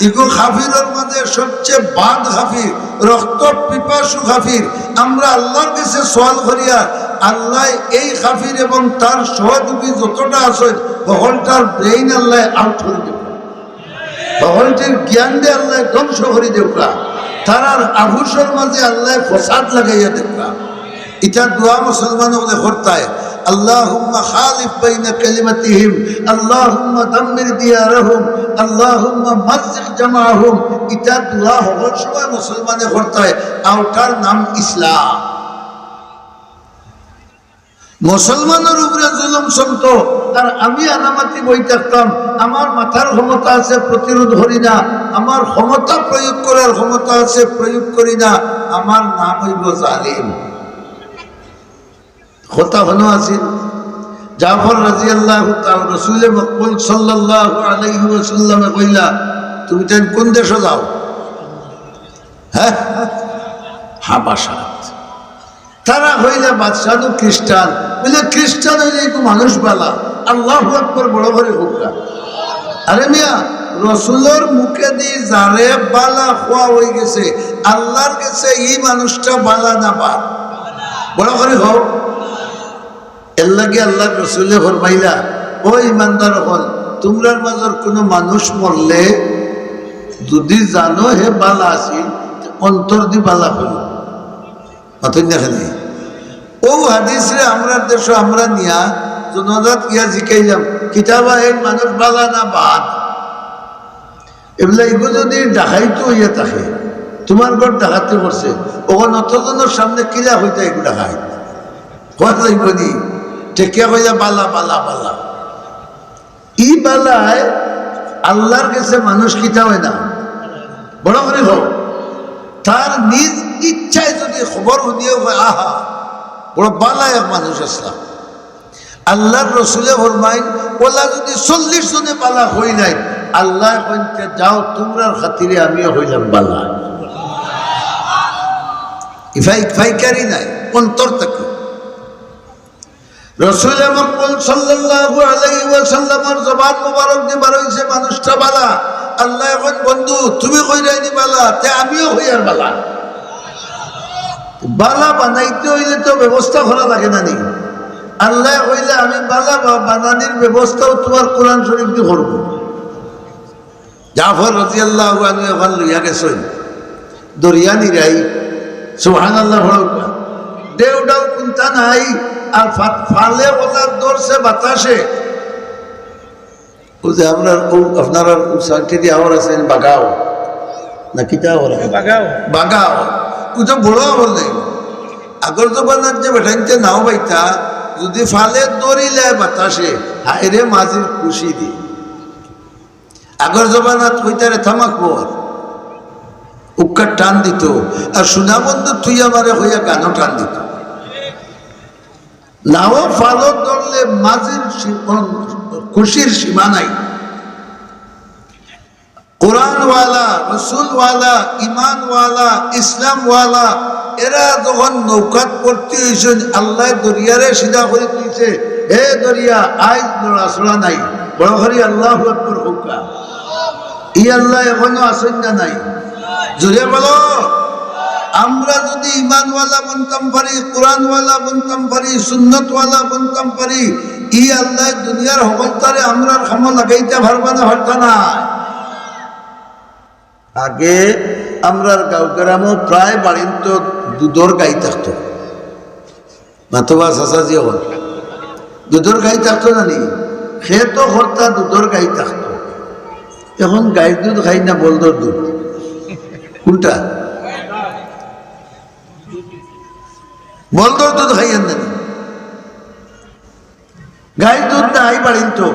ইগু কাফিরর মাজে সবচে বাদ কাফির, রক্ত পিপাসু কাফির। আমরা আল্লার গেছে সওয়াল করিয়ার, আল্লায় এই কাফির এবং তার সহযোগী যতটা আছে, হকলটার brain আল্লায় out করি দেউক্কা। হকলটির জ্ঞানরে আল্লায় ধ্বংস করি দেউক্কা, তারার আফুসর মাজে আল্লায় ফসাদ লাগাইয়া দেউক্কা। ইতা দোয়া মুসলমান অকলে করতায়, আল্লাহুম্মা খালিফ বাইনা কালিমাতিহিম, আল্লাহুম্মা দাম্মির দিয়ারাহুম, আল্লাহুম্মা মাজ্জিক জামাআহুম। ইতা দোয়া হকল সময় মুসলমানে করতায়, অটার নাম ইসলাম। মুসলমানর উপরে জুলুম চলতো, আর আমি আনামাতি বই থাকতাম। আমার মাথার ক্ষমতা আছে, প্রতিরোধ করি না, আমার ক্ষমতা প্রয়োগ করার ক্ষমতা আছে, প্রয়োগ করি না, আমার নাম অইবো জালিম। কথা হুনো আছিল, জাফর রাদিয়াল্লাহু তাআলা, রসুলে মকবুল সাল্লাল্লাহু আলাইহি ওয়াসাল্লামে কইলা, তুমি তাইন কুন দেশো যাও? হ্যাঁ, হাবাসাত। তারা কইলা, "বাদশা তো খ্রিস্টান।" বুলে, "খ্রিস্টান অইলে তো মানুষ বালা।" আল্লাহু আকবার, বড় করি কউক্কা। আরে মিয়া, রসুলর মুখেদি যারে বালা কওয়া অইগেছে, আল্লাহর গেছে ই মানুষটা বালা না বাদ? বড় করি কউক। এরলাগি আল্লাহর রসুলে ফরমাইলা, "ও ইমানদার অকল, তুমরার মাজর কুনু মানুষ মরলে যুদি জানো হে বালা আছিল, তে অন্তরদি বালা কইও।" মাতইন না কেনে? অউ হাদিসরে আমরার দেশো আমরা নিয়া জনাজাত গিয়া জিকাইলাম, "কিতা বা, হে মানুষ বালা না বাদ?" এবলা ইগু যুদি ডাকাইত অইয়া থাকে, তুমার ঘর ডাকাতি করছে, অখন অতজনর সামনে কিলা কইতা ইগু ডাকাইত? কওয়া যাইবো নি? ঠেকিয়া কইলা, "বালা, বালা, বালা।" ই বালায় আল্লাহর গেছে মানুষ কিতা অয় না? বড় করি কউক। তার নিজ ইচ্ছায় যুদি খবর হুনিয়া কয়, "আহা, বড় বালা এক মানুষ আছলা।" আল্লাহর রসুলে ফরমাইন, "অলা যুদি চল্লিশ জনে বালা কইলাইন, আল্লায় কইন, 'তে যাও, তুমরার খাতিরে আমিও কইলাম বালা।'" ইফাই, ফাইকারি নায়, অন্তর থাকি। রসুল মকবুল সাল্লাল্লাহু আলাইহি ওয়াসাল্লামর জবান মুবারক দি বারইছে, "মানুষটা বালা।" আল্লায় কইন, "বন্ধু, তুমি কইরায়নি বালা, তে আমিও কইয়ার বালা।" বালা বানাইতে অইলে তো ব্যবস্থা করা লাগে না নি? আল্লায় কইলা, "আমি বালা বা-, বানানির ব্যবস্থাও তুমার কোরআন শরীফ দি করমু।" জাফর রাদিয়াল্লাহু আনহু অখন লইয়া গেছইন দরিয়া নিরাই, সুবহানাল্লাহ পড়উক্কা। ঢেউ ঢাউ কুন্তা নাই, আর ফা-, ফালে অলা ধরছে বাতাসে। অউ যে আমরার অউ, আপনারার অউ সাইডেদি আওয়ার আছে, বাগাও। না কিতা আওয়ার আছে? বাগাও। বাগাও। অউ তো বড় আওয়ার নাই। আগর জমানাত যে বেটাইন্তে নাও বাইতা, যুদি ফালে ধরিলায় বাতাসে, হায়রে মাঝির খুশি দি। আগর জমানাত কইতারে থামাক বর, উক্কা টান দিত, আর "সোনা বন্ধু তুই আমারে" কইয়া গানও টান দিত। নাও ফালো ধরলে মাঝির সী-, অন-, খুশির সীমা নাই। কোরআনওয়ালা, রসুলওয়ালা, ইমানওয়ালা, ইসলামওয়ালা, এরা যখন নৌকাত ভর্তি অইছইন, আল্লায় দরিয়ারে সিধা করি দিছে, "হে দরিয়া, আইজ নড়াচড়া নাই।" বড় করি আল্লাহু আকবার কউক্কা। ই আল্লাহ এখনো আছইন না নাই? জোরে বলো। আমরা যুদি ইমানওয়ালা বনতাম পারি, কোরআনওয়ালা বনতাম পারি, সুন্নতওয়ালা বনতাম পারি, ই আল্লায় দুনিয়ার হকলতারে আমরার কামো লাগাইতা পারবা না, পারতা না? আগে আমরার গাঁও গ্রামো প্রায় বাড়িন্ত দুধর গাই থাকতো। মাতবা চাচাজি অকল। দুধর গাই থাকতো না নি? খেতো খরতা দুধর গাই থাকতো। এখন গাইর দুধ খাই না, বলদর দুধ। কুনটা? বলদর দুধ খাইয়ার না নি? গাইর দুধ নাই বাড়িন্ত।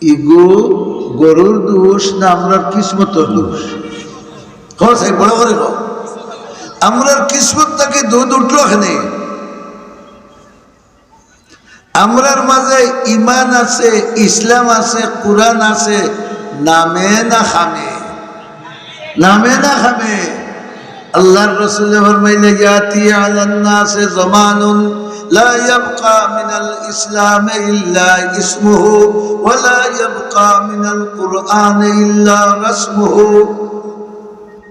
ইগু গরুর দোষ না আমরার কিসমতর দোষ? কও চাই, বড় করি কও। আমরার কিসমত থাকি দুধ উঠলো কেনে? আমরার মাঝে ইমান আছে, ইসলাম আছে, কোরআন আছে, নামে না খামে, নামে না খামে। আল্লাহর রসুলে ফরমাইলা, "ইয়াতি আলান নাসে জামানুন লা ইয়াবকা মিনাল ইসলামে ইল্লা ইসমুহু ওয়া লা ইয়াবকা মিনাল কুরআনে ইল্লা রাসমুহু।"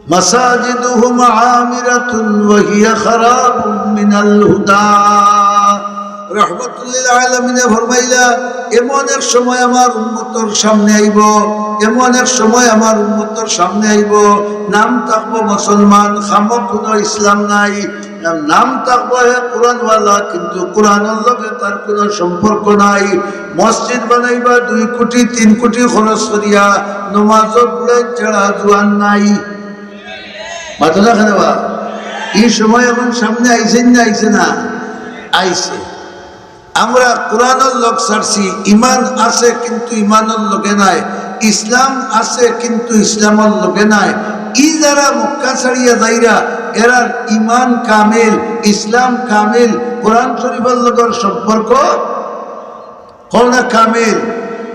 মাসাজিদুহুম আমিরাতুন ওয়া হিয়া খারাবুম মিনাল হুদা। রহমতুল্লিল আলামিনে ফরমাইলা, এমন এক সময় আমার উম্মতর সামনে আইবো, এমন এক সময় আমার উম্মতর সামনে আইবো, নাম থাকবো মুসলমান, কামো কুনু ইসলাম নাই, নাম থাকবো হে কোরআনওয়ালা, কিন্তু কোরআনর লগে তার কুনু সম্পর্ক নাই। মসজিদ বানাইবা দুই কোটি তিন কোটি খরচ করিয়া, নমাজও পড়ে ছাড়া জুয়ান নাই। মাতো না কেনে বা? ই সময় এখন সামনে আইছে না আইছে না? আইছে। আমরা কোরআনর লগ ছাড়ছি, ইমান আছে কিন্তু ইমানর লগে নাই, ইসলাম আছে কিন্তু ইসলামর লগে নাই। ই যারা মক্কা ছাড়িয়া যাইরা, এরার ইমান কামিল, ইসলাম কামিল, কোরআন শরীফর লগর সম্পর্ক কও না কামিল,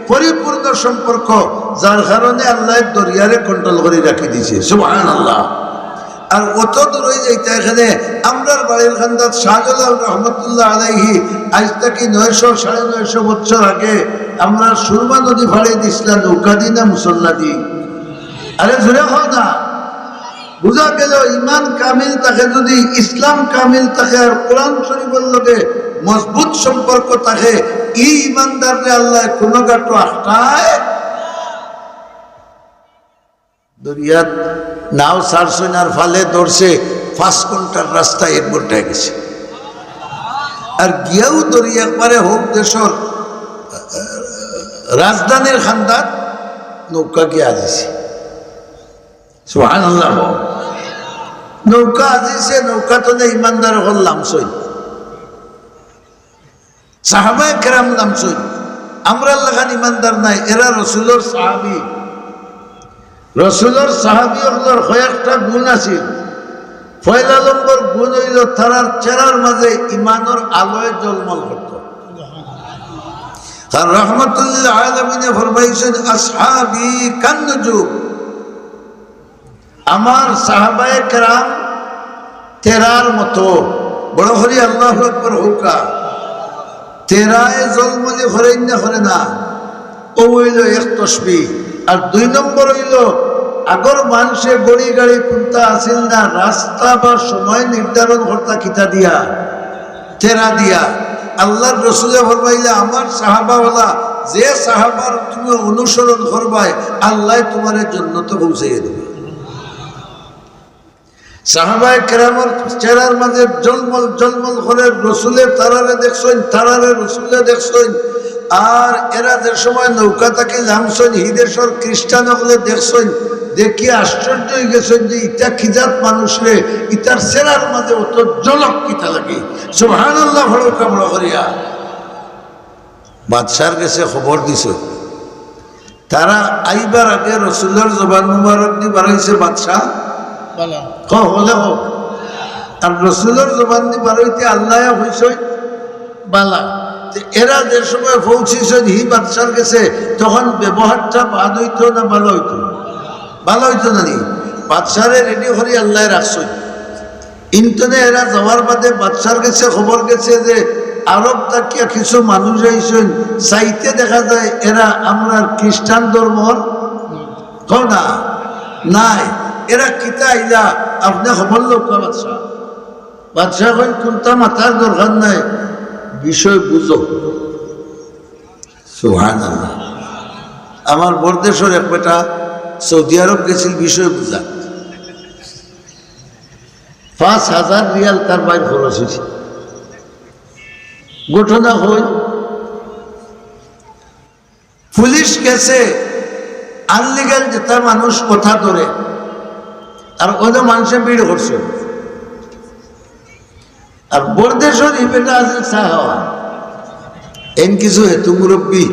পরিপূর্ণ সম্পর্ক, যার কারণে আল্লায় দরিয়ারে control করি রাখি দিছে। সুবহানাল্লাহ। আর অত দূরই যাইতা এখানে। আমরার বাড়ির খান্দাত শাহজালাল রহমতুল্লাহ আলাইহি আইজ থাকি নয়শো, সাড়ে নয়শো বছর আগে আমরার সুরমা নদী ফাড়ি দিছলা নৌকা দি না মুসল্লা দি? আরে জোরে কও না। বুঝা গেল, ইমান কামিল থাকে, যদি ইসলাম কামিল থাকে আর কোরআন শরীফর লগে মজবুত সম্পর্ক থাকে, ই ইমানদাররে আল্লায় কুনু ঘাটো আটকায়। দরিয়াত নাও ছাড়ছইন আর ফালে ধরছে, পাঁচ ঘন্টার রাস্তা এক ঘন্টায় গেছে। আর গিয়াও দরিয়া একবারে হউক দেশর রাজধানীর খান্দাত নৌকা গিয়া আজিছে। সুবহানাল্লাহ। নৌকা আজিছে, নৌকা তনে ইমানদার অকল লামছইন। সাহাবায়ে কেরাম লামছইন। আমরার লাখান ইমানদার নায়, এরা রসুলর সাহাবী। রসুলর সাহাবী অকলর কয়েকটা গুণ আছিল। পয়লা নম্বর গুণ অইলো তারার চেহারার মাঝে ইমানর আলোয় জলমল করতো। আর রহমতুল্লিল আলামিনে ফরমাইছইন, "আসহাবী কান্নুজুম।" আমার সাহাবায়ে কেরাম তেরার মতো। বড় করি আল্লাহু আকবার কউক্কা। তেরায় জলমলি করেন না, করে না? অউ অইলো এক তশবিহ। আর দুই নম্বর অইলো, আগর মানষে ঘড়ি গাড়ি কুন্তা আছিল না, রাস্তা বা সময় নির্ধারণ করতা কিতা দিয়া? তেরা দিয়া। আল্লাহর রসুলে ফরমাইলা, "আমার সাহাবা অকল, যে সাহাবার তুমি অনুসরণ করবায়, আল্লায় তুমারে জন্নতো পৌঁছাইয়া দিবা।" সাহাবায়ে কেরামর চেহারার মাঝে জলমল জলমল করে, রসুলে তারারে দেখছইন, তারারে রসুলে দেখছইন। আর এরা যে সময় নৌকা থাকি লামছইন, হি দেশর খ্রিস্টান অকলে দেখছইন, দেখিয়া আশ্চর্য অইগেছইন যে ইতা কি জাত মানুষ রে, ইতার চেহারার মাঝে অত জলক কিতা লাগি। সুবহানাল্লাহ, বড় করিয়া। বাদশার গেছে খবর দিছে। তারা আইবার আগে রসুলর জবান মুবারক দি বারইছে বাদশা। বালা। কও, হলে কও। আর রসুলর জবান দি বারইতে আল্লায় কইছইন বালা। তে এরা যে সময় পৌঁছিছইন হি বাদশার গেছে, তখন ব্যবহারটা বাদ অইতো না বালা অইতো? বালা অইতো না নি? বাদশারে রেডি করি আল্লায় রাখছইন। ইন্তনে এরা যাওয়ার বাদে বাদশার গেছে খবর গেছে যে আরব থাকিয়া কিছু মানুষ আইছইন, চাইতে দেখা যায় এরা আমরার খ্রিস্টান ধর্মর, কও না, নায়। এরা কিতা আইলা, আপনে খবর লউক্কা বাদশা। বাদশা কইন, "কুন্তা মাতার দরকার নাই, বিষয় বুঝো।" সুবহানাল্লাহ। আমার বরদেশর এক বেটা সৌদি আরব গেছিল বিষয় বুঝা। পাঁচ হাজার রিয়াল তার বাইর খরচ অইছে। ঘটনা অইল, পুলিশ গেছে, আনলিগাল যেতা মানুষ কথা ধরে, আর অইন্য মানষে ভিড় করছে। আর বরদেশর ই বেটা আছে চা খাওয়া। এন কিছু হেতু মুরব্বি,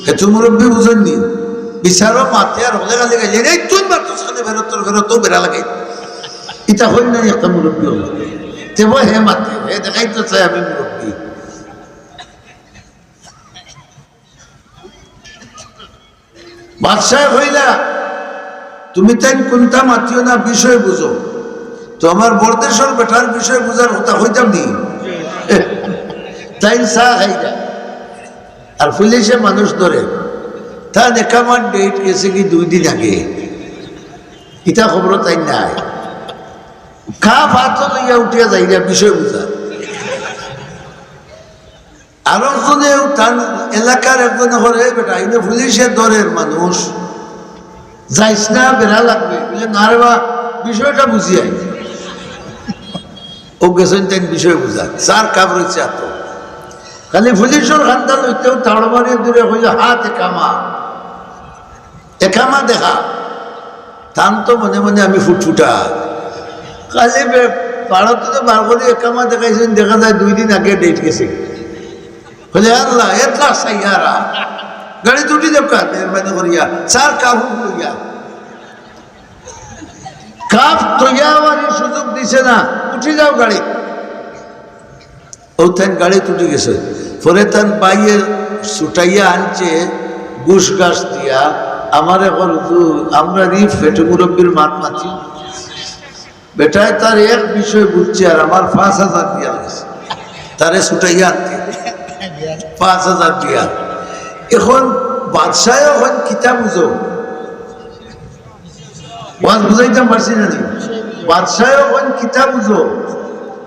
হেতু মুরব্বি বুঝইন নি? বিচারো মাতে আর হলে গালি গাইলে, "এই তুই মারতস কেনে, ফেরত তোর ফেরত তো বেড়া লাগে।" ইতা অইল না একটা মুরব্বি অইল। তে বয় হে মাতে, হে দেখাই তো চাই আমি মুরব্বি। বাদশায় কইলা, "তুমি তাইন কুন্তা মাতিও না, বিষয় বুঝো।" তো আমার বরদেশর বেটার বিষয় বুঝার কথা কইতাম নি? তাইন চা খাইলা। আর পুলিশে মানুষ ধরে, তান একামার ডেট গেছে কি দুই দিন আগে, ইতা খবর তাইন নাই। কাপ আতো লইয়া উঠিয়া যাইরা বিষয় বুঝা। আরো জনে তান এলাকার একজনে কয়, "এই বেটা, ইনে পুলিশে ধরের মানুষ, যাইস না, বেড়া লাগবে।" বলে, "না রে বা, বিষয়টা বুঝি আই।" অউ গেছইন তাইন বিষয় বুঝা, চার কাপ রইছে আতো। খালি পুলিশর কান্দা লইতেউ তাড় মারি দূরে কইল, "হাত একামা।" একামা দেখা। তান তো মনে মনে আমি ফুটফুটা। খালি বে-, পাড়াত তো বার করি একামা দেখাইছইন, দেখা যায় দুই দিন আগে ডেট গেছে। বলে, "আল্লাহ, এতলা সাইয়ারা। গাড়ি তুটি দেব কার, মেহরবানি করিয়া। চার কাপ লইয়া।" কাপ তৈয়া আবার সুযোগ দিছে না, উঠি যাও গাড়ি। অউ তাইন গাড়িত উঠি গেছে। পরে তান ভাইয়ে ছুটাইয়া আনছে ঘুষ ঘাস দিয়া, আমারে কর, "হুজুর, আমরার ই ফেটু মুরব্বির মাত মাতি।" বেটায় তার এক বিষয় বুঝছে, আর আমার পাঁচ হাজার দিয়া গেছে, তারে ছুটাইয়া আনতে পাঁচ হাজার দিয়া। এখন বাদশায় এখন কিতা বুঝো, ওয়াজ বুঝাইতাম পারছি না নি? বাদশায় এখন কিতা বুঝো,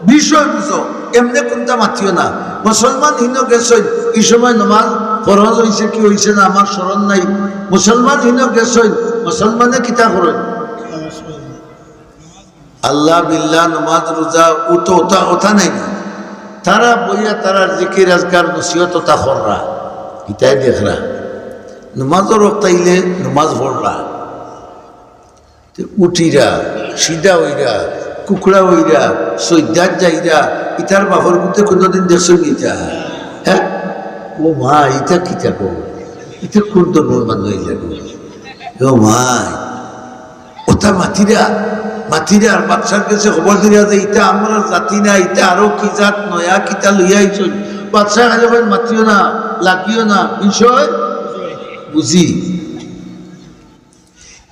বিষয় বুঝো, এমনে কুনতা মাতিও না। মুসলমান হিনো গেছইন, ই সময় নমাজ ফরজ অইছে কি অইছে না আমার স্মরণ নাই। মুসলমান হিনো গেছইন, মুসলমানে কিতা করইন? আল্লাহ বিল্লাহ, নমাজ রোজা, ও তো ওটা, ওটা নাই। তারা বইয়া তারার জিকির আজকার নসিহত ওটা কররা, ইতায় দেখরা। নমাজর ওক্ত আইলে নমাজ পড়রা। তে উঠিরা, সিধা অইরা, কুকড়া অইরা, সইদাত যাইরা, ইতার বাপর গুতে কোনোদিন দেখছো নি ইতা? হ্যাঁ? ও মা, ইতা কিতা গো? ইতা কোন ধর্মর মানুষ অইলা গো? ও মা, ওটা মাতিরা, মাতিরা আর বাদশার গেছে খবর দিরা যে ইটা আমরার জাতি না, ইটা আরো কি জাত নয়া কিতা লইয়া আইছইন। বাদশা খালি কইন, "মাতিও না, লাগিও না, বিষয় বুঝি।"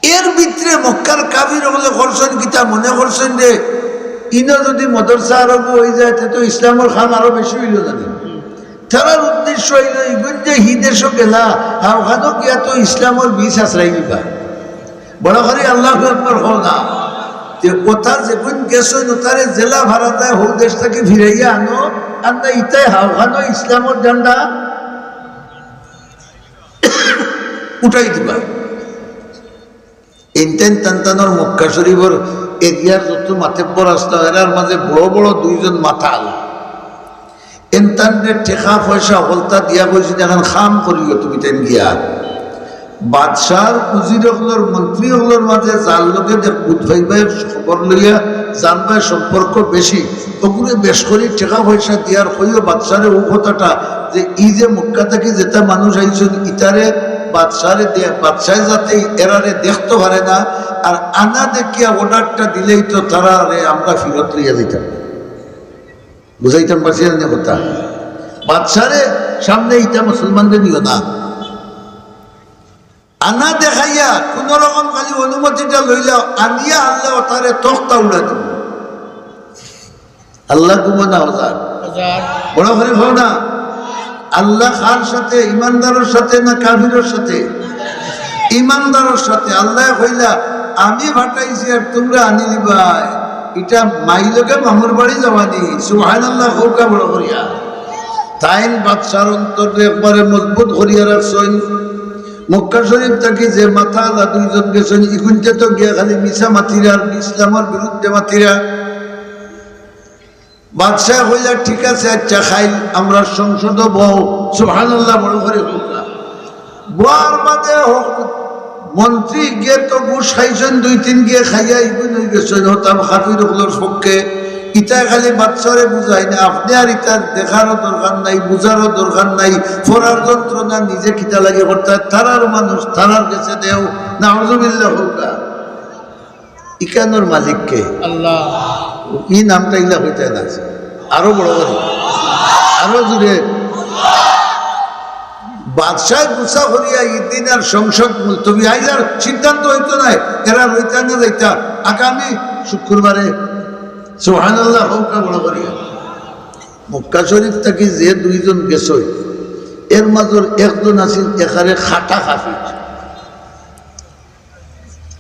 এর ভিতরে মক্কার কাফির অকলে করছইন কিতা মনে করছইন যে ইনো যদি মাদ্রাসা আরম্ভ অই যায়, তে তো ইসলামর কাম আরো বেশি অইলো না নি? তারার উদ্দেশ্য অইলো, ইগুন যে হি দেশো গেলা, হাওখানো গিয়া তো ইসলামর বীজ আছড়াই দিবা। বড় করি আল্লাহু আকবার কও না। তে ওটা যেগুন গেছইন, ওটারে যেলা পারা যায়, হউ দেশ থাকি ফিরাইয়া আনো, আর না ইতায় হাওখানো ইসলামর ঝান্ডা উঠাই দিবা। ইনতাইন তানতানোর মক্কা শরীফর এরিয়ার যত মাতেব্বর আছলা, এরার মাঝে বড় বড় দুইজন মাতাল। এনতানরে টেকা পয়সা হকলতা দিয়া কইছইন, "এখন কাম করিও তুমি তাইন গিয়া।" বাদশার উজির অকলর, মন্ত্রী অকলর মাঝে যার লগে দেখ বুধ ভাই ভাই খবর লইয়া জানবায় সম্পর্ক বেশি, ওগুরে বেশ করি টেকা পয়সা দিয়ার কইও বাদশারে ও কথাটা যে ই যে মক্কা থাকি যেটা মানুষ আইছইন, ইতারে বাদশারে দে-, বাদশায় যাতে এরারে দেখতো পারে না, আর আনা দেখিয়া অর্ডারটা দিলেই তো তারারে আমরা ফিরত লইয়া যাইতাম। বুঝাইতাম পারছি না কথা? বাদশারে সামনে ইতা মুসলমানরে নিও না। আনা দেখাইয়া কোন রকম খালি অনুমতিটা লইলাও, আনিয়া আনলে ওটারে তক্তা উড়া দিব। আল্লাহ ঘুমানা হাজার। হাজার। বড় করি কও না। আল্লাহ কার সাথে, ইমানদারর সাথে না কাফিরর সাথে? ইমানদারর সাথে। আল্লায় কইলা, "আমি পাঠাইছি আর তুমরা আনি নিবায়।" ইটা মাই লগে মামুর বাড়ি যাওয়ানি। সুবহানাল্লাহ, কউক্কা বড় করিয়া। তাইন বাদশার অন্তররে একবারে মজবুত করিয়া রাখছইন। মক্কা শরীফ থাকি যে মাতাল দুইজন গেছইন, ইগুইন্তে তো গিয়া খালি মিছা মাতিরা আর ইসলামর বিরুদ্ধে মাতিরা। বাদশায় কইলা, "ঠিক আছে, আচ্ছা, কাইল আমরার সংসদো বও।" সুবহানাল্লাহ, বড় করি কউক্কা। বওয়ার বাদে হক-, মন্ত্রী গিয়া তো ঘুষ খাইছইন, দুই তিন গিয়া খাইয়া ইগুইন অই গেছইন, হতাম কাফির অকলর পক্ষে। ইতায় খালি বাদশারে বুঝাইন, "আপনে আর ইতার দেখারও দরকার নাই, বুঝারও দরকার নাই, পড়ার যন্ত্রণা নিজে কিতা লাগি করতা, তারার মানুষ, তারার গেছে দেও।" নাউজুবিল্লাহ কউক্কা। ইকানোর মালিক কে? আল্লাহ। ই নামটা ইলা কইতা না, আরো বড় করি, আরো জুরে। বাদশায় গুসা করিয়া ইদিন আর সংসদ মুলতবি, আইজ আর সিদ্ধান্ত অইতো নায়, এরা রইতা না যাইতা আগামী শুক্রবারে। সুবহানাল্লাহ কউক্কা বড় করিয়া। মক্কা শরীফ থাকি যে দুইজন গেছইন, এর মাজর একজন আছিল একেবারে খাটা কাফির।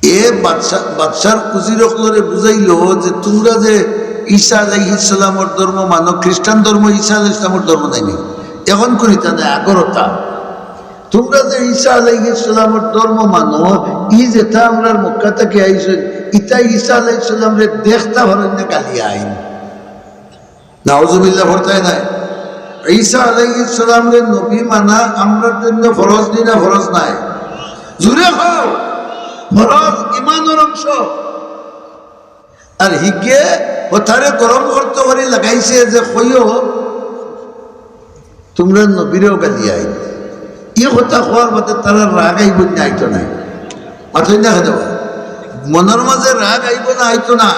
এ বাদশা-, বাদশার উজির অকলরে বুঝাইলো যে, "তুমরা যে ঈসা আলাইহিস সালামর ধর্ম মানো, খ্রিস্টান ধর্ম ঈসা আলাইহিস সালামর ধর্ম নায়নি, এখন করিতা নায়, আগর অতা। তুমরা যে ঈসা আলাইহিস সালামর ধর্ম মানো, ই যেতা আমরার মক্কা থাকি আইছইন, ইতা ঈসা আলাইহিস সালামরে দেখতা পারইন না, গালিয়া আইন।" নাউজুবিল্লাহ, পড়তায় নায়। ঈসা আলাইহিস সালামরে নবী মানা আমরার জন্য ফরজ নি না ফরজ নায়? জুরে কও, ফরজ, ইমানর অংশ। আর হিগে হতারে গরম করতো করি লাগাইছে যে কইও, "তুমরা নবীরেও গালি আইন।" ই কথা কওয়ার বাদে তারার রাগ আইবো না আইতো নায়? মাতইন না কেনে বা? মনর মাজে রাগ আইবো না আইতো না?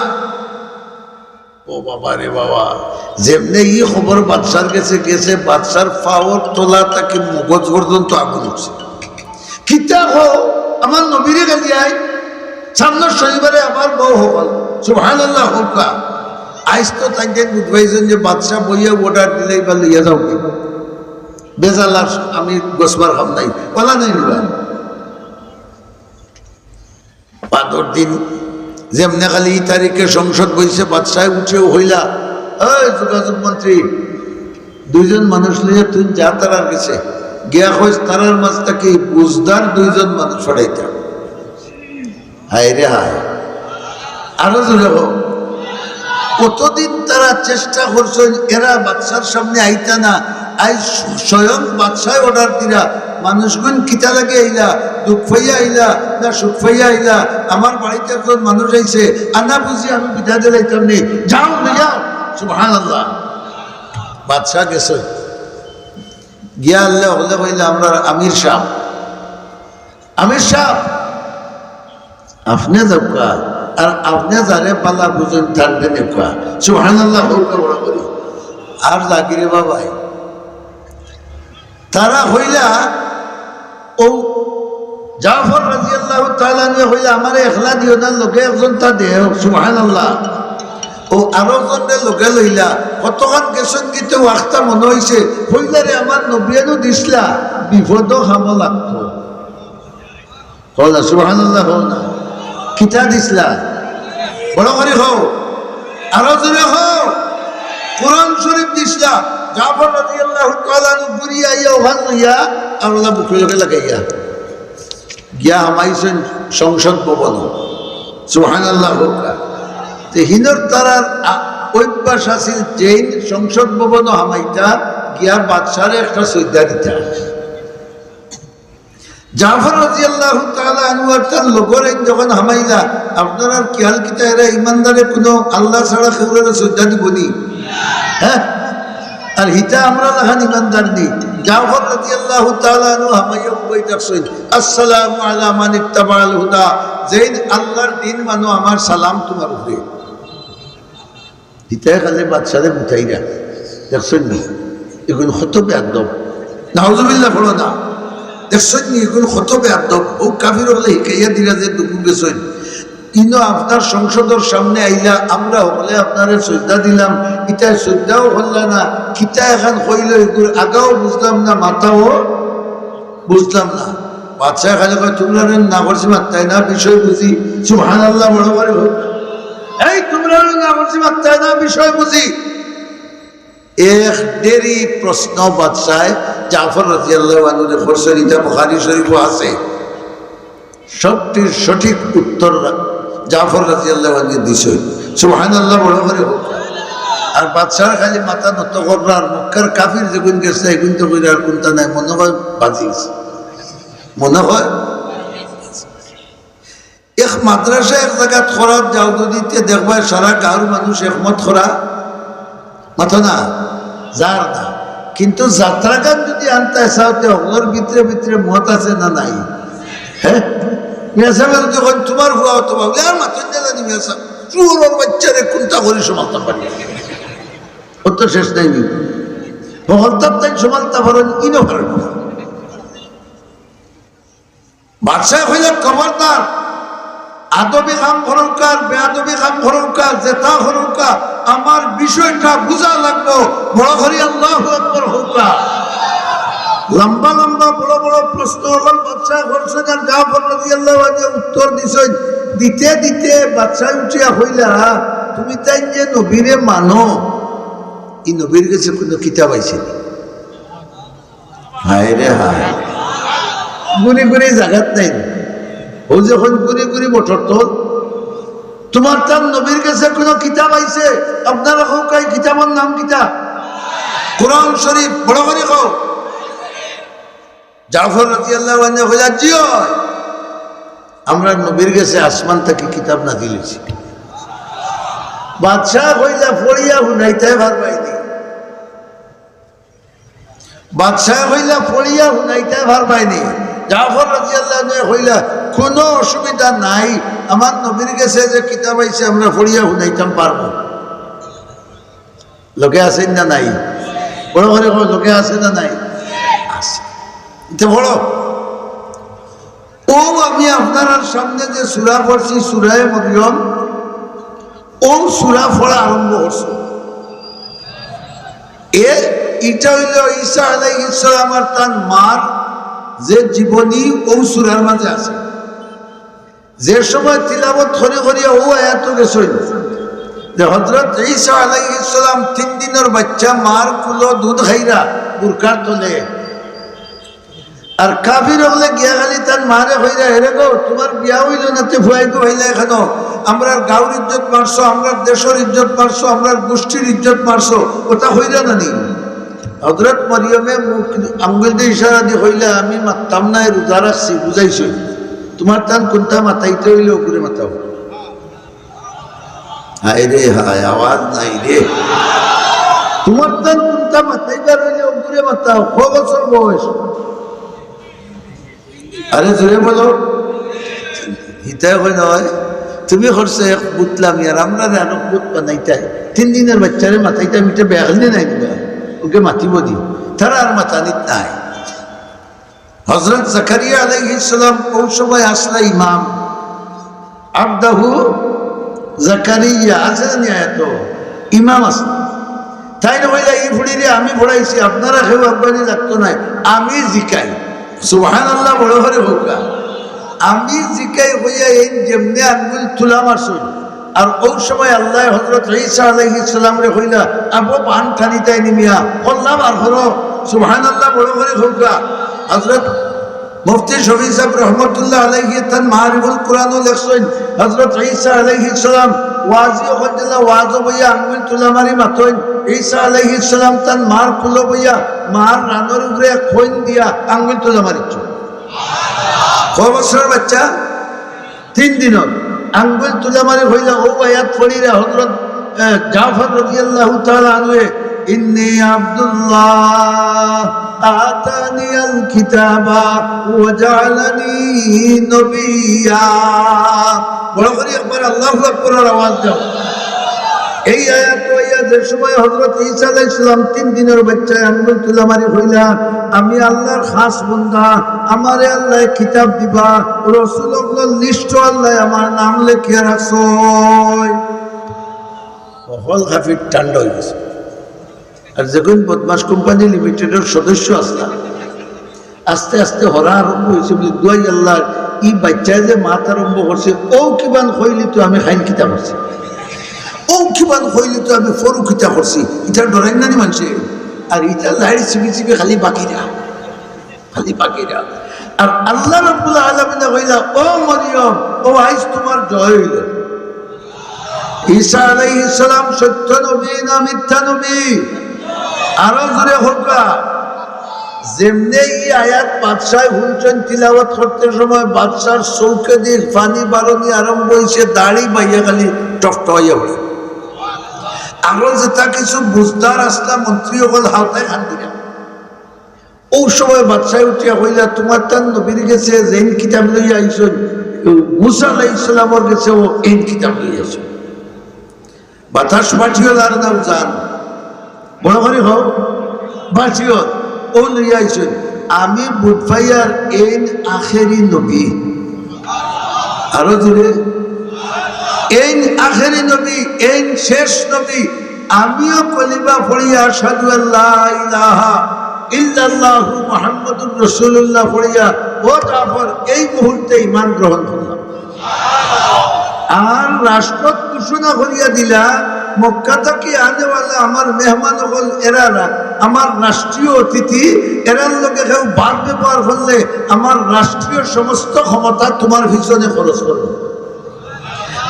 ও বাবা রে বাবা, যেমনে ই খবর বাদশার গেছে গেছে, বাদশার পাওর তলা থাকি মগজ পর্যন্ত আগুন উঠছে। কিতা কও, আমার নবীরে গালি আই? সামনের শনিবারে আমার বউ হকল, সুবহানাল্লাহ কউক্কা। আইজ তো তাইন বুঝবাইছইন যে বাদশা বইয়া অর্ডার দিলেই বা লইয়া যাও কি, বেজাল আর আমি গছবার কাম নাই, ওলা নাই নিবা। বাদর দিন যেমনে খালি ই তারিখে সংসদ বইছে, বাদশায় উঠিয়া কইলা, "এই যোগাযোগ মন্ত্রী, দুইজন মানুষ লইয়া তুই যা তারার গেছে, গিয়া কইস তারার মাঝ থাকি বুঝদার দুইজন মানুষ পাঠাইতা।" হায় রে হায়, আরো জোরে কও। কতদিন তারা চেষ্টা করছইন, এরা বাদশার সামনে আইতা না, আইজ স্বয়ং বাদশায় অর্ডার দিরা, মানুষগুন কিতা লাগি আইলা, দুখ পাইয়া আইলা না সুখ পাইয়া আইলা? আমার বাড়িত একজন মানুষ আইছে, আনা বুঝি আমি বিদায় দিলাইতাম নি, যাও না যাও। সুবহানাল্লাহ। বাদশা গেছে, গিয়া আল্লাহ হলে কইলে, "আমরার আমির সাব, আমির সাব, আপনে যাউক্কা, আর আপনে যারে বালা বুঝইন তারে নেউক্কা।" সুবহানাল্লাহ কউক্কা বড় করি। আর লাগি রে বাবাই। তারা কইলা, ও জাফর রাদিয়াল্লাহু তাআলা আনহু কইলা, "আমারে একলা দিও না, লগে একজন তা দেও।" সুবহানাল্লাহ। ও আরো জনরে লগে লইলা, কতখান গেছইন গিতে ওয়াক্তা মনো অইছে, কইলা, "রে আমার নবীয়ে নু দিছলা, বিপদো কামো লাগতো।" কও না, সুবহানাল্লাহ কও না। কিতা দিছলা? বড় করি কও, আরো জোরে কও। কোরআন শরীফ দিছলা। জাফর রাদিয়াল্লাহু তাআলা আনহু ঘুরিয়া আইয়া ওখান লইয়া আমলা বুকুর লগে লাগাইয়া গিয়া হামাইছইন সংসদ ভবন। সুবহানাল্লাহ কউক্কা। তে হিনর তারার আ-, অভ্যাস আছিল যেইন সংসদ ভবন হামাইতা গিয়া বাদশারে একটা সইদা দিতা। জাফর রাদিয়াল্লাহু তাআলা আনহু আর তার লগর এইন যখন হামাইলা, আপনারার খিয়াল কিতা, এরা ইমানদারে কুনু আল্লাহ ছাড়া কেউরে সইদা দিবো নি? হ্যাঁ? আর হিতা আমরা লাখান ইমানদার নি। জাফর রাদিয়াল্লাহু তাআলা আনহু হামাইয়া উবাই দেখছইন, "আসসালামু আলা মান ইত্তাবাআল হুদা।" যেইন আল্লাহর দিন মানো, আমার সালাম তুমার উপরে। ইতায় খালি বাদশারে বুঝাইরা। দেখছইন নি? ইগুন কত বেয়াদব। নাউজুবিল্লাহ পড়ো না। দেখছইন নি? ইগুন কত বেয়াদব। ও কাফির অকলে হিকাইয়া দিরা যে দুগু গেছইন। ইনো আপনার সংসদর সামনে আইলা, আমরা হকলে আপনারে সইদা দিলাম। ইতায় সইদাও করলা না। কিতা এখান কইলো, ইগুর আগাও বুঝলাম না, মাথাও বুঝলাম না। বাদশায় খালি কয়, "তুমরারে না করছি মাততায় না, বিষয় বুঝি।" সুবহানাল্লাহ, বড় বড় হোক। "এই, তুমরারে না করছি মাততায় না, বিষয় বুঝি।" এক দেরি প্রশ্ন বাদশায় জাফর রাদিয়াল্লাহু আনহুরে করছইন, ইটা বুখারী শরীফো আছে। সবটির সঠিক উত্তর রা-, জাফর রাদিয়াল্লাহু আনহু দিছইন। সুবহানাল্লাহ, বড় করি কও। আর বাদশার খালি মাথা নত কররা, আর মক্কার কাফির যেগুন গেছে, এগুন তো কইরা আর কুনতা নাই, মনো কয় বাজি গেছে। মনো কয় এক মাদ্রাসা এক জাগাত করাত যাও যদি, তে দেখবায় সারা গাঁওর মানুষ একমত করা, মাতো না, যার না। কিন্তু যাত্রাগান যদি আনতায় চাও, তে হকলর ভিতরে ভিতরে মত আছে না নাই? হ্যাঁ, মিয়া সাবে যদি কইন, "তুমার ফুয়া অথবা", আর মাতইন না জানি মিয়া সাব, চুরর বাচ্চারে কুনতা করি সমালতা পারি, অত শেষ নাই নি। হকলতার তাই সমালতা পারইন, ইনো পারইন না। বাদশায় কইলা, "খবরদার, আদবি কাম করউক্কা, বেয়াদবি কাম করউক্কা, যেতা করউক্কা, আমার বিষয়টা বুঝা লাগবো।" বড় করি আল্লাহু আকবার কউক্কা। লম্বা লম্বা বড় বড় প্রশ্ন অকল বাদশায় করছইন, আর জাফর রাদিয়াল্লাহু আনহু উত্তর দিছইন। দিতে দিতে বাদশায় উঠিয়া কইলা, "তুমি তাইন যে নবীরে মানো, ই নবীর গেছে কুনু কিতাব আইছে নি?" হায় রে হায়, গুনি গুনি জাগাত নাই। ও যখন গুনি গুনি মোটর তো, "তুমার তান নবীর গেছে কুনু কিতাব আইছে? আপনারা কউক্কা, ই কিতাবর নাম কিতা?" কোরআন শরীফ। বড় করি কও। জাফর রাদিয়াল্লাহু আনহু কইলা, "জি অয়, আমরার নবীর গেছে আসমান থাকি কিতাব নাজিল অইছে।" বাদশায় কইলা, "পড়িয়া হুনাইতায় পারবায় নি?" বাদশায় কইলা, "পড়িয়া হুনাইতায় পারবায় নি?" জাফর রাদিয়াল্লাহু আনহু কইলা, "কুনু অসুবিধা নাই, আমার নবীর গেছে যে কিতাব আইছে, আমরা পড়িয়া হুনাইতাম পারমু।" লগে আছইন না নাই? বড় করি কও, লগে আছে না নাই? আছে। ইতা পড়ো। ও আমি আপনারার সামনে যে সূরা পড়ছি, সূরায়ে মরিয়ম, অউ সূরা পড়া আরম্ভ করছে। এ, ইটা অইলো ঈসা আলাইহিস সালাম আর তান মার যে জীবনী অউ সূরার মাঝে আছে। যে সময় তিলাওয়াত করি করিয়া অউ আয়াত গেছইন যে হযরত ঈসা আলাইহিস সালাম তিন দিনর বাচ্চা মার কুলো দুধ খাইরা বুরকার তলে। আর কাফির অকলে গিয়া খালি তান মারে কইরা, "এরে গো, তুমার বিয়া অইলো না, তে ফুয়াইগু অইলা কেনে? আমরার গাঁওর ইজ্জত মারছো, আমরার দেশর ইজ্জত মারছো, আমরার গুষ্টির ইজ্জত মারছো।" কথা কইরা না নি? হযরত মরিয়মে মুখ আঙ্গুল দি ইশারা দি কইলা, "আমি মাততাম নায়, রোজা রাখছি, বুঝাইছো? তুমার তান কুনটা মাতাইতে অইলে অগুরে মাতাও।" হায় রে হায়, আওয়াজ নাই রে। তুমার তান কুনটা মাতাইবার অইলে অগুরে মাতাও। ক বছর বয়স? আরে জোরে বলো। হিতায় কয় না অয়, তুমি করছো এক বুতলামি, আর আমরারে আরো বুত বানাইতায়। তিন দিনর বাচ্চারে মাতাইতাম, ইটা বেআক্কলি নায় নি বা? অগুরে মাতিবো দি, তারা আর মাতানিত নাই। হযরত জাকারিয়া আলাইহিস সালাম অউ সময় আছলা ইমাম, আবদাহু জাকারিয়া, আছে না নি আয়াত? ইমাম আছে। তাইন কইলা, "ই ফুড়িরে আমি পড়াইছি, আপনারা কেউ আব্বানি লাগতো নায়, আমি জিকাই।" সুবহানাল্লাহ, বড় করি কউক্কা। "আমি জিকাই" কইয়া এইন যেমনে আঙ্গুল তুলা মারছইন, আর অউ সময় আল্লায় হযরত ঈসা আলাইহিস সালামরে কইলা, "আবো পান টানিতায় নি মিয়া, কল্লা বার করো।" সুবহানাল্লাহ, বড় করি কউক্কা। হযরত মুফতি শফি সাহেব রহমতুল্লাহ আলাইহি তান মারিফুল কুরআনও লেখছইন, হযরত ঈসা আলাইহিস সালাম ওয়াজি অকল যেলা ওয়াজো বইয়া আঙ্গুল তুলা মারি মাতইন, ঈসা আলাইহিস সালাম তান মার কুলো বইয়া মার রানর উপরে এক ফইন দিয়া আঙ্গুল তুলা মারিছইন। ক বছরর বাচ্চা? তিন দিনর। আঙ্গুল তুলা মারি কইলা, অউ আয়াত পড়িরা হযরত, এ, জাফর রাদিয়াল্লাহু তাআলা আনহু, "ইন্নী আব্দুল্লাহ, আতানিয়াল কিতাবা ওয়া জাআলানি নবিয়্যা।" বড় করি একবার আল্লাহু আকবরর আওয়াজ দেও। এই আয়াত অইয়া যে সময় হযরত ঈসা আলাইহিস সালাম তিন দিনর বাচ্চায় আঙ্গুল তুলা মারি কইলা, "আমি আল্লাহর খাস বন্দা, আমারে আল্লায় কিতাব দিবা, রসুল অকলর লিস্টো আল্লায় আমার নাম লেখিয়া রাখছইন।" হকল কাফির ঠান্ডা অইগেছে। আর যেগুন বদমাশ কোম্পানি লিমিটেডর সদস্য আছলা, আস্তে আস্তে হরা আরম্ভ অইছে, বুলে, "দুয়াই আল্লাহর, ই বাচ্চায় যে মাত আরম্ভ করছে, অউ কিবান কইলি তো আমি খাইন কিতা করছি, অউ কিবান কইলি তো আমি ফরু কিতা করছি।" ইতা ডরাইন না নি মানষে? আর ইতা লাইট চিপি চিপি খালি বাকিরা, খালি বাকিরা। আর আল্লাহ রাব্বুল আলামিনে কইলা, "ও মরিয়ম, অউ আইজ তুমার জয় অইলো।" ঈসা আলাইহিস সালাম সত্য নবী না মিথ্যা নবী? আরো জোরে কউক্কা। যেমনে ই আয়াত বাদশায় হুনছইন তিলাওয়াত করতে সময় বাদশার চউখেদি পানি বারনি আরম্ভ অইছে, দাড়ি বাইয়া খালি টপটপাইয়া উঠে। আরো যেতা কিছু বুঝদার আছলা মন্ত্রী অকল হালতায় খান দিলা। অউ সময় বাদশায় উঠিয়া কইলা, "তুমার তান নবীর গেছে যেইন কিতাব লইয়া আইছইন, মুসা আলাইহিস সালামর গেছেও এইন কিতাব লইয়া আইছইন।" বাতাস পাঠিও লাগ না জান, বড় করি কও, পাঠিও, অউ লইয়া আইছইন। আমি বুঝ পাইয়ার এইন আখেরি নবী। আরো জোরে, এইন আখেরি নবী, এইন শেষ নবী। আমিও কলিমা পড়িয়া আশহাদু আল্লা ইলাহা ইল্লাল্লাহু মুহাম্মাদুর রাসূলুল্লাহ পড়িয়া, ও জাফর, এই মুহূর্তে ঈমান গ্রহণ করলাম। আর রাজপথ ঘোষণা করিয়া দিলা, মক্কা থাকি আনেওয়ালা আমার মেহমান অকল এরারা, আমার রাষ্ট্রীয় অতিথি, এরার লগে কেউ বাদ ব্যবহার করলে আমার রাষ্ট্রীয় সমস্ত ক্ষমতা তুমার পিছনে খরচ করবো।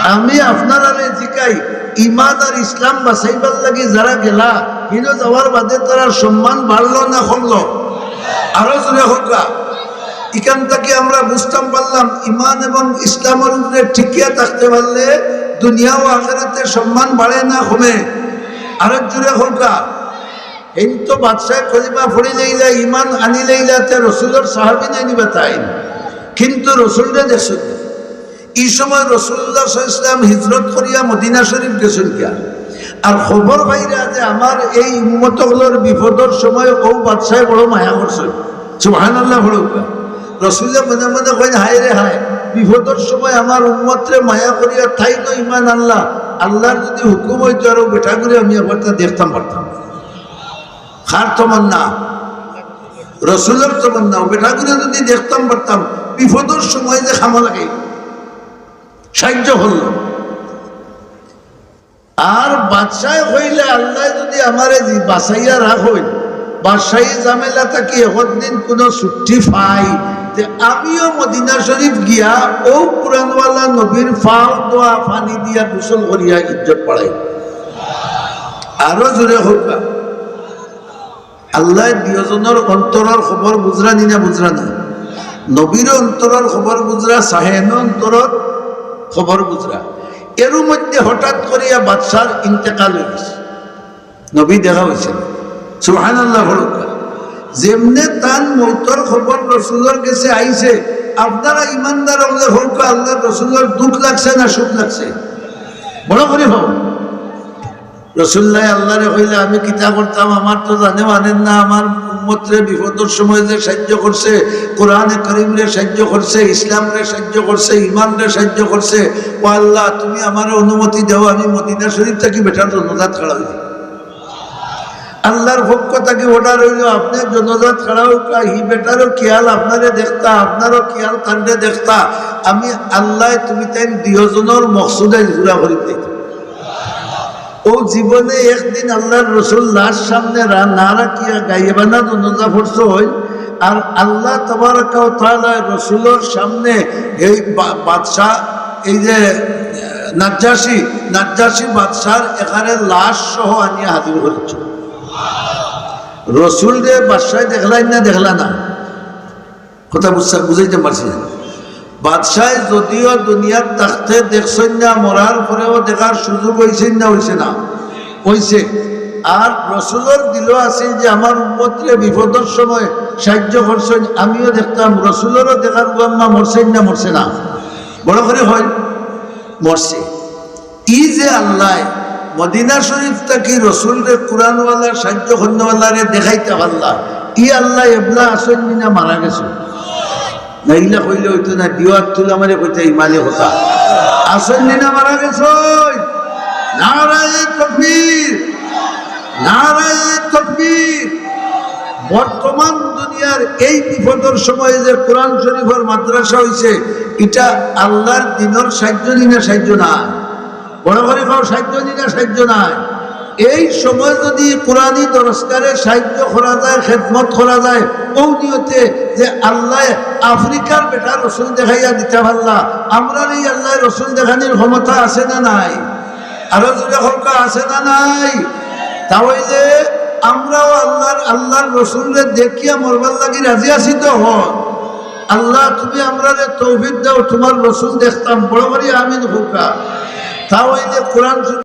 আমি আপনারারে জিকাই, ঈমান আর ইসলাম বাঁচাইবার লাগি যারা গেলা, হিনো যাওয়ার বাদে তারার সম্মান বাড়লো না কমলো? আরো জোরে কউক্কা। ইখান থাকি আমরা বুঝতাম পারলাম, ঈমান এবং ইসলামর উপরে টিকিয়া থাকতে পারলে দুনিয়া ও আখেরাতে সম্মান বাড়ে না কমে? আরো জোরে কউক্কা। এইন তো বাদশায় কলিমা পড়ি লইলা, ঈমান আনি লইলা, তে রসুলর সাহাবী নায় নি বা তাইন? কিন্তু রসুলরে দেখছইন না। ই সময় রাসূলুল্লাহ সাল্লাল্লাহু আলাইহি ওয়াসাল্লাম হিজরত করিয়া মদিনা শরীফ গেছইন গিয়া। আর খবর পাইরা যে আমার এই উম্মত অকলর বিপদর সময় অউ বাদশায় বড় মায়া করছইন। সুবহানাল্লাহ পড়উক্কা। রাসূলে মনে মনে কইন, "হায় রে হায়, বিপদর সময় আমার উম্মতরে মায়া করিয়া তাইন ইমান আনলা, আল্লার যুদি হুকুম অইতো আরো বেটাগুরে আমি একবারতা দেখতাম পারতাম। কার তমন্না? রসুলর তমন্না। অউ বেটাগুরে যুদি দেখতাম পারতাম, বিপদর সময় যে কামো লাগে, সাইয্য করলো। আর বাদশায় কইলে, "আল্লায় যুদি আমারে জি-, বাঁচাইয়া রাখইন, বাদশাহী ঝামেলা থাকি একদিন কুনু ছুটি পাই, তে আমিও মদিনা শরীফ গিয়া অউ কুরআনওয়ালা নবীর পাও ধোয়া পানি দিয়া গোসল করিয়া ইজ্জত বাড়াইমু।" আরো জোরে কউক্কা। আল্লায় দুইওজনর অন্তরর খবর বুঝরা নি না বুঝরা না? নবীর অন্তরর খবর বুঝরা, শাহেন অন্তরর খবর বুঝরা। এরু মধ্যে হঠাৎ করিয়া বাদশার ইন্তেকাল অইগেছে, নবী দেখা অইছে না। সুবহানাল্লাহ কউক্কা। যেমনে তান মউতর খবর রসুলর গেছে আইছে, আপনারা ইমানদার অকলে কউক্কা, আল্লার রসুলর দুখ লাগছে না সুখ লাগছে? বড় করি কউক্কা। রসুলুল্লায় আল্লারে কইলে, "আমি কিতা করতাম, আমার তো জানে মানের না, আমার উম্মতরে বিপদর সময় যে সাইয্য করছে, কুরআনে করিমরে সাইয্য করছে, ইসলামরে সাইয্য করছে, ইমানরে সাইয্য করছে, ও আল্লাহ, তুমি আমারে অনুমতি দেও, আমি মদিনা শরীফ থাকি বেটার জনাজাত খাড়া অই যাই।" আল্লার পক্ষ থাকি order অইলো, "আপনে জনাজাত খাড়া অউক্কা, হি বেটারও খিয়াল আপনারে দেখতা, আপনারও খিয়াল তানরে দেখতা, আমি আল্লায় তুমি তাইন দুইওজনর মকসুদ আইজ পুরা করি দিতাম।" অউ জীবনে একদিন আল্লার রসুল লাশ সামনে রা-, না রাখিয়া গায়েবানা জনাজা পড়ছইন, আর আল্লাহ তাবারাকা ওয়া তাআলা রসুলর সামনে এই বা-, বাদশা, এই যে, আহ, নাজ্জাশী, নাজ্জাশী বাদশার এখানে লাশ সহ আনিয়া হাজির করিছইন। রসুলরে বাদশায় দেখলাইন না দেখলা না? কথা বুঝছা-, বুঝাইতাম পারছি না। বাদশায় যদিও দুনিয়াত থাকতে দেখছইন না, মরার পরেও দেখার সুযোগ অইছে না, অইছে না? অইছে। আর রসুলর দিলো আছিল যে আমার উম্মতরে বিপদর সময় সাইয্য করছইন, আমিও দেখতাম। রসুলরও দেখার, ও আম্মা মরছইন না, মরছে না? বড় করি কইন, মরছে। ই যে আল্লায় মদিনা শরীফ থাকি রসুলরে, কুরআনওয়ালা, সাইয্য করনেওয়ালারে দেখাইতা পারলা, ই আল্লায় এবলা আছইন নি না মারা গেছইন? না, ইলা কইলে অইতো না, দিও আত তুলা মারি কইতা ইমানি কথা। আছইন নি না মারা গেছইন? নারায়ে তাকবীর, নারায়ে তাকবীর। বর্তমান দুনিয়ার এই বিপদর সময় যে কুরআন শরীফর মাদ্রাসা অইছে, ইটা আল্লার দিনর সাইয্য নি না সাইয্য নায়? বড় করি কও, সাইয্য নি না সাইয্য নায়? এই সময় যুদি কুরআনি দরসগারে সাইয্য করা যায়, খেদমত করা যায়, অউ নিয়তে যে আল্লায় আফ্রিকার বেটা রসুল দেখাইয়া দিতা পারলা, আমরারে ই আল্লায় রসুল দেখানির ক্ষমতা আছে না নাই? আরো জোরে কউক্কা, আছে না নাই? তা অইলে আমরাও আল্লার, আল্লার রসুলরে দেখিয়া মরবার লাগি রাজি আছি তো? অখন আল্লাহ, তুমি আমরারে তৌফিক দেও, তুমার রসুল দেখতাম। বড় করি আমিন কউক্কা। তা অইলে কুরআন শরীফ